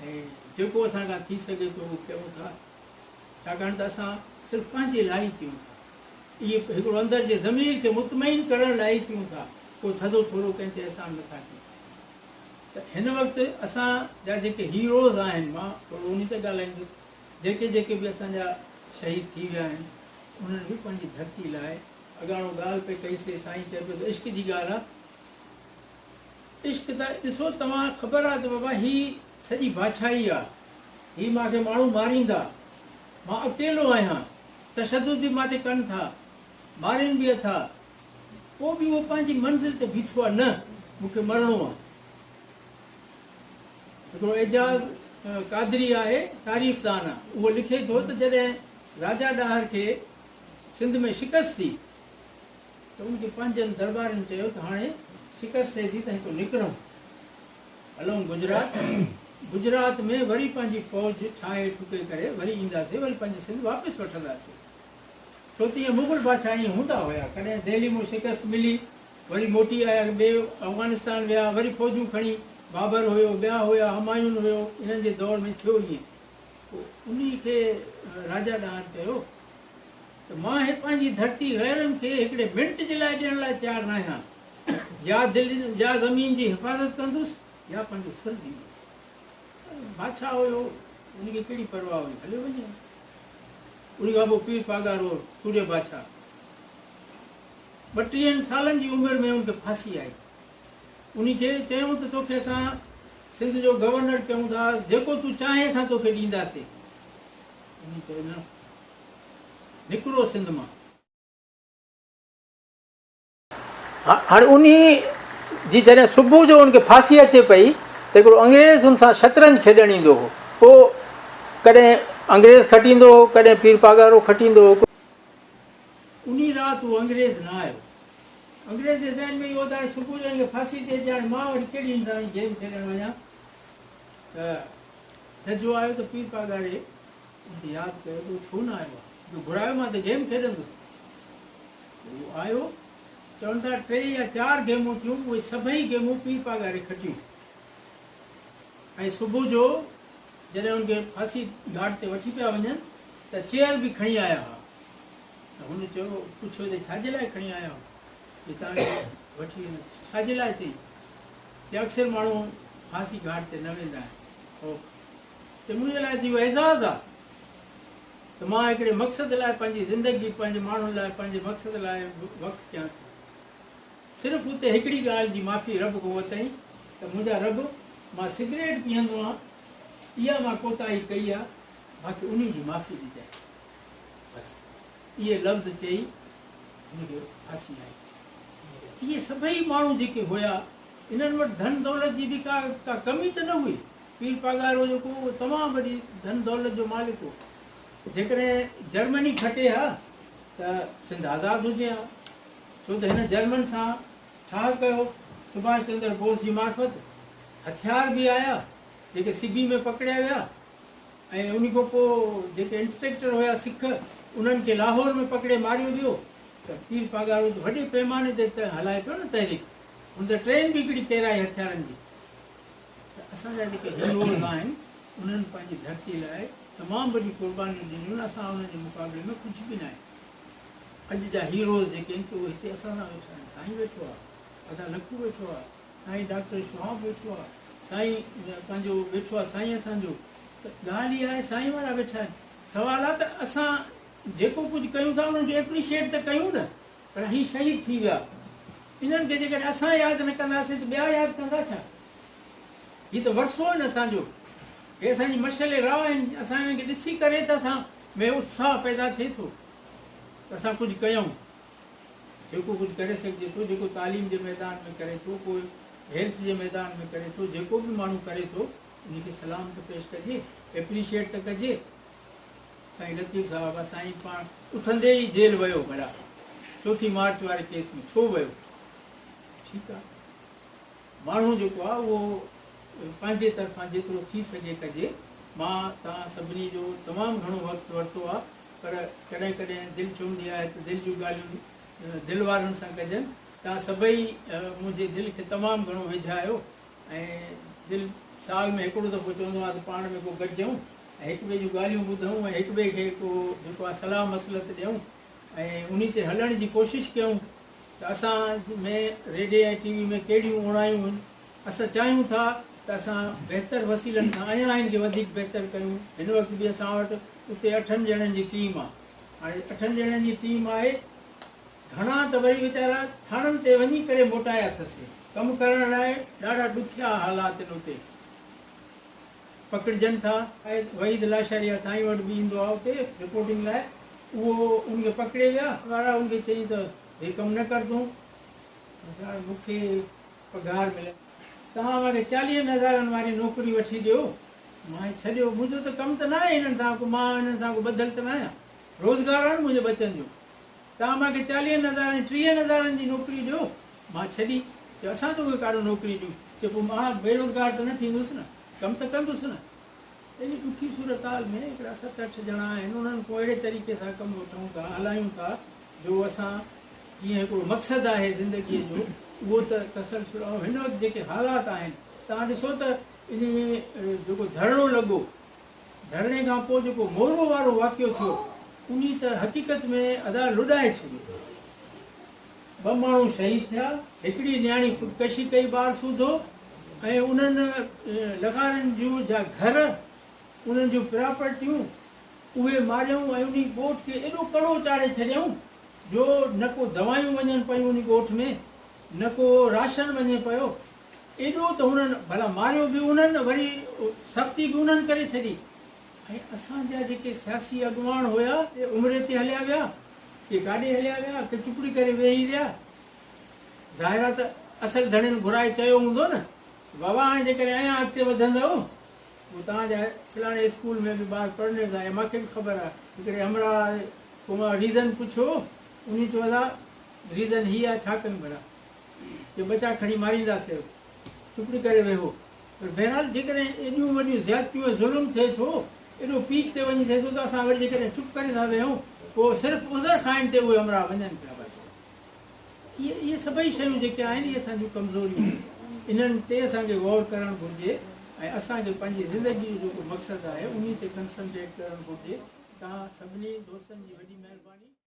۽ جيڪو اسان کان ٿي سگهي ٿو اهو ڪيون ٿا، ڇاڪاڻ ته اسان صرف پنهنجي لاء ئي ڪيون ٿا. اهي هڪڙو اندر جي ضمير کي مطمئن ڪرڻ لاء ئي ڪيون ٿا، ڪو ٿڌو ٿورو ڪنهن تي احسان نٿا ڪيون. ته هن وقت اسان جا جيڪي هيروز آهن، مان ٿورو انهي تي ڳالهائيندس، جيڪي جيڪي به اسان جا شهيد ٿي ويا آهن، انهن به پنهنجي ڌرتي لاء اڳاڻو ڳالهه پئي ڪئي سي سائين چئي پيو ته عشق جي ڳالهه آ. عشق ته ڏسو توهان خبر آ ته بابا هي سڄي بادشاهي آ، هي مان کي ماڻهو ماريندا، مان اڪيلو آهيان، تشدد به مان تي ڪن ٿا، مارين به اٿا، پوء به اهو پنهنجي منزل تي بيٺو آ، نه مون کي مرڻو آ. هڪڙو اعجاز قادري آهي، تاريخدان آ، اهو لکي ٿو ته جڏهن راجا ڏاهر کي سنڌ ۾ شڪست ٿي ته ان کي پنهنجن درٻارين چيو ته هاڻي شڪست ٿئي ٿي ته هتو نڪرون، هلون گجرات، گجرات ۾ وري پنهنجي فوج ٺاهي ٺڪي ڪري وري اينداسين، وري پنهنجي سنڌ واپس وٺنداسين. ڇو ته اهي مغل بادشاهه ائين هوندا هيا، ڪڏهن دهلي مان شڪست ملي وري موٽي آيا، ٻئي افغانستان ويا، وري فوجون کڻي، بابر هيو، ٻيا هيا، همايون هيو، انهن جي دور ۾ ٿيو ائين. پوء انهي کي راجا ڏاهر چيو ته مان هي پنهنجي ڌرتي غيرن کي هڪڙي منٽ جي لاء ڏيڻ لاء تيار ناهيان، يا دل يا زمين جي حفاظت ڪندس يا پنهنجو سر ڏيندس. بادشاهه هيو، ان کي ڪهڙي پرواهه هئي، هليو وڃي. انهي کان پوء پير پاڳارو سورهيه بادشاهه ٻٽيهن سالن جي عمر ۾ ان کي ڦاسي آئي. انهي کي چيائون ته توکي اسان سنڌ جو گورنر ڪيون ٿا، جيڪو تون چاهين اسان توکي ڏينداسين. انهي چيو نه، نڪرو سنڌ مان. هاڻي انهي جي جڏهن صبح جو ان کي ڦاسي اچي پئي ته هڪڙو انگريز ان سان شطرنج کيڏڻ ايندو هو. پوء ڪڏهن انگريز کٽيندو هو، ڪڏهن پير پاڳارو کٽيندو هو. انهي رات اهو انگريز نه آيو. انگريز جي ذهن ۾ اهو ته هاڻي صبح جو هن کي ڦاسي ٿي اچي، هاڻي مان وري ڪهڙي هن سان وڃي گيم کيڏڻ وڃان. ته نجو آيو ته پير پاڳاري ان کي ياد ڪيو ته هو ڇو نه آيو آهي، جو گهرايو مان ته گيم کيڏندس. هو آيو، چون ٿا ٽي يا چار گيمون ٿيون، اهي سڀئي گيمون پير پاڳاري کٽيون ۽ صبح جو جڏهن ان کي ڦاسي گهاٽ تي وٺي پيا وڃن ته چيئر به کڻي آيا هئا ته هن چيو، پڇيو ته ڇا جي لاء کڻي آيا آهيو؟ جي توهان کي وٺي ويندس ڇا جي لاء چئي؟ چي اڪثر ماڻهو ڦاسي گهاٽ تي نه ويندا آهن، خوف ته منهنجي لاء ته اهو اعزاز آهي ته مان هڪڙي مقصد لاء پنهنجي زندگي پنهنجي ماڻهن لاء پنهنجي مقصد لاء وقف ڪيان ٿو. صرف اتي هڪڙي ڳالهه جي معافي رب کان ورتائين ته منهنجا رب مان سگريٽ پيئندو آهيان اها مان ڪوتاهي ڪئي آهي باقي انهي جي معافي ڏجانء. بس اهي لفظ چئي هن کي ڦاسي آئي. اهي سڀئي ماڻهو جيڪي هيا انهن وٽ ڌن دولت جي به ڪا ڪا ڪمي ته نه هئي. پير پاڳارو جيڪو هو اهو تمام وڏي ڌن دولت جو مالڪ هو. جيڪڏهن جرمني کٽي ها ته سنڌ آزاد هجي ها. ڇو ته هن جرمن سان ٺاهه ڪيو سڀاش چندر بوس جي معرفت. هٿيار به آيا جيڪي سبي ۾ پڪڙيا ويا ۽ انهي کان پوء جيڪي انسپيڪٽر هيا سک انهن کي لاهور ۾ پڪڙي ماريو ويو ته پير پاڳارو ته وڏي پيماني تي هلائي پيو نه تحريڪ. هن ته ٽرين به هڪڙي ڪيرائي هٿيارن جي. ته اسان جا جيڪي هيروز آهن انهن پنهنجي ڌرتي لاء تمام وڏيون قربانيون ڏنيون اسان انهن جي مقابلي ۾ ڪجهه به ناهيون. اڄ جا هيروز جيڪي آهن سي اهي هتي اسان سان ويٺا آهن. سائين ويٺو آهي، ادا لکو ويٺو آهي، سائين ڊاڪٽر شهاب ويٺو آهي، سائين پنهنجو ويٺو آهي سائين اسان جو ته ڳالهه اها آهي سائين وارا ويٺا آهن. سوال آهي ته اسان جيڪو ڪجهه ڪيون ٿا انهن کي ايپريشيئيٽ ته ڪيون نه. پر هي شهيد ٿي ويا. انهن کي جيڪڏهن اسان ياد نه ڪنداسين ته ٻيا ياد ڪندا ڇا؟ هي ته ورثو آهن اسان جو. هي اسان جي مشعل راهه آهن. اسان انهن کي ڏسي ڪري ته اسان ۾ اتساهه پيدا ٿئي ٿو ته اسان ڪجهه ڪيون. جيڪو ڪجهه ڪري سگهجي ٿو، جيڪو تعليم جي ميدان ۾ ڪري ٿو، ڪو هيلٿ جي ميدان ۾ ڪري ٿو، جيڪو به ماڻهو ڪري ٿو، ان کي سلام ته پيش ڪجي، ايپريشيئيٽ ته ڪجي. سائين لطيف صاحب آ سائين پاڻ اٿندي ئي جيل ويو ڀلا چوٿين مارچ واري ڪيس ۾ ڇو ويو ٺيڪ آ ماڻهو جيڪو آ اهو پنهنجي طرفان جيترو ٿي سگهي ڪجي مان توهان سڀني جو تمام گهڻو وقت ورتو آ پر ڪڏهن ڪڏهن دل چوندي آهي ته دل جون ڳالهيون دل وارن سان ڪجن توهان سڀئي منهنجي دل کي تمام گهڻو ويجها آهيو ۽ دل سال ۾ هڪڙو دفعو چوندو آهيان ته پاڻ ۾ ڪو گڏجون ۽ هڪ ٻئي جون ڳالهيون ٻڌون ۽ هڪ ٻئي کي ڪو جيڪو آهي صلاح مصلحت ڏيون ۽ انهي تي هلڻ جي ڪوشش ڪيون ته اسان ۾ ريڊيي ۽ ٽي وي ۾ ڪهڙيون اوڻايون آهن اسان چاهيون ٿا ته اسان بهتر وسيلن سان اڃا آهن کي وڌيڪ بهتر ڪيون هن وقت به اسان وٽ اتي اٺن ڄڻن جي ٽيم آهي هاڻي اٺن ڄڻن جي ٽيم آهي گهڻا ته وري ويچارا ٿاڻن تي وڃي ڪري موٽايا اٿس. ڪم ڪرڻ لاء ڏاڍا ڏکيا حالات آهن اتي. پڪڙجن ٿا. وحيد لاشاري يا سائين وٽ به ايندو آهي اتي رپورٽنگ لاء. اهو ان کي پڪڙي ويا. وارا ان کي چيائين ته هي ڪم نه ڪر تون. هاڻي مون کي پگهار ملي. توهان مان کي چاليهن هزارن واري نوڪري وٺي ڏيو. مان ڇڏيو. منهنجو ته ڪم ته ناهي هنن سان ڪو مان هنن سان ڪو ٻڌل ته ناهيان. روزگار آهي نه منهنجي ٻچن جو. توهان مان کي چاليهن هزارن ٽيهن هزارن جي نوڪري ڏيو، مان ڇڏي، چيو اسان توکي ڪاڏو نوڪري ڏيون، چي پوء مان بيروزگار ته نه ٿيندس نه، ڪم ته ڪندس نه. اهڙي ڏکي صورتحال ۾ هڪڙا ست اٺ ڄڻا آهن، انهن کان اهڙي طريقي سان ڪم وٺون ٿا، هلايون ٿا جو اسان جيئن هڪڙو مقصد آهي زندگيء جو اهو ته تسلسل ۽ هن وقت جيڪي حالات آهن، توهان ڏسو ته انهي جيڪو ڌرڻو لڳو، ڌرڻي کان پوء جيڪو مورو وارو واقعو ٿيو انهي ته حقيقت ۾ ادا لڏائي ڇڏيو. ٻه ماڻهو شهيد ٿيا، هڪڙي نياڻي خودڪشي ڪئي ٻار سوڌو ۽ انهن لغارين جون جا گهر انهن جون پراپرٽيون اهي ماريائون ۽ انهي ڳوٺ کي ايڏو ڪڙو چاڙهي ڇڏيائون جو نه ڪو دوائيون وڃن پيون انهي ڳوٺ ۾ نه ڪو راشن وڃي پيو. ايڏو ته هنن ڀلا ماريو به انهن وري سختي به انهن ڪري ڇڏي ۽ اسان جا جيڪي سياسي اڳواڻ هيا سي عمري تي هليا ويا ڪي ڪاڏي هليا ويا ڪي چپڙي ڪري ويهي رهيا ظاهر آ ته اصل ڌڻين گهرائي چيو هوندو نه ته بابا هاڻي جيڪڏهن اڃا اڳتي وڌندؤ پوء توهان جا فلاڻي اسڪول ۾ به ٻار پڙهن ٿا ۽ مان کي به خبر آ هڪڙي همراهه کان مان ريزن پڇيو انهي چيو ادا ريزن هي آ ڇا ڪيون ڀلا جو ٻچا کڻي مارينداسين، چپڙي ڪري ويهو. پر بهرحال جيڪڏهن ايڏيون وڏيون زيادتيون ۽ ظلم ٿئي ٿو، ايڏو پيڪ تي وڃي ٿئي ٿو ته اسان وري جيڪڏهن چپ ڪري ٿا ويهون پوء صرف عذر خواهين تي اهي همراهه وڃن پيا بس اهي اهي سڀئي شيون جيڪي آهن اهي اسان جون ڪمزوريون آهن انهن تي اسان کي غور ڪرڻ گهرجي ۽ اسان کي پنهنجي زندگي جو جيڪو مقصد آهي انهي تي ڪنسنٽريٽ ڪرڻ گهرجي توهان سڀني دوستن جي وڏي مهرباني.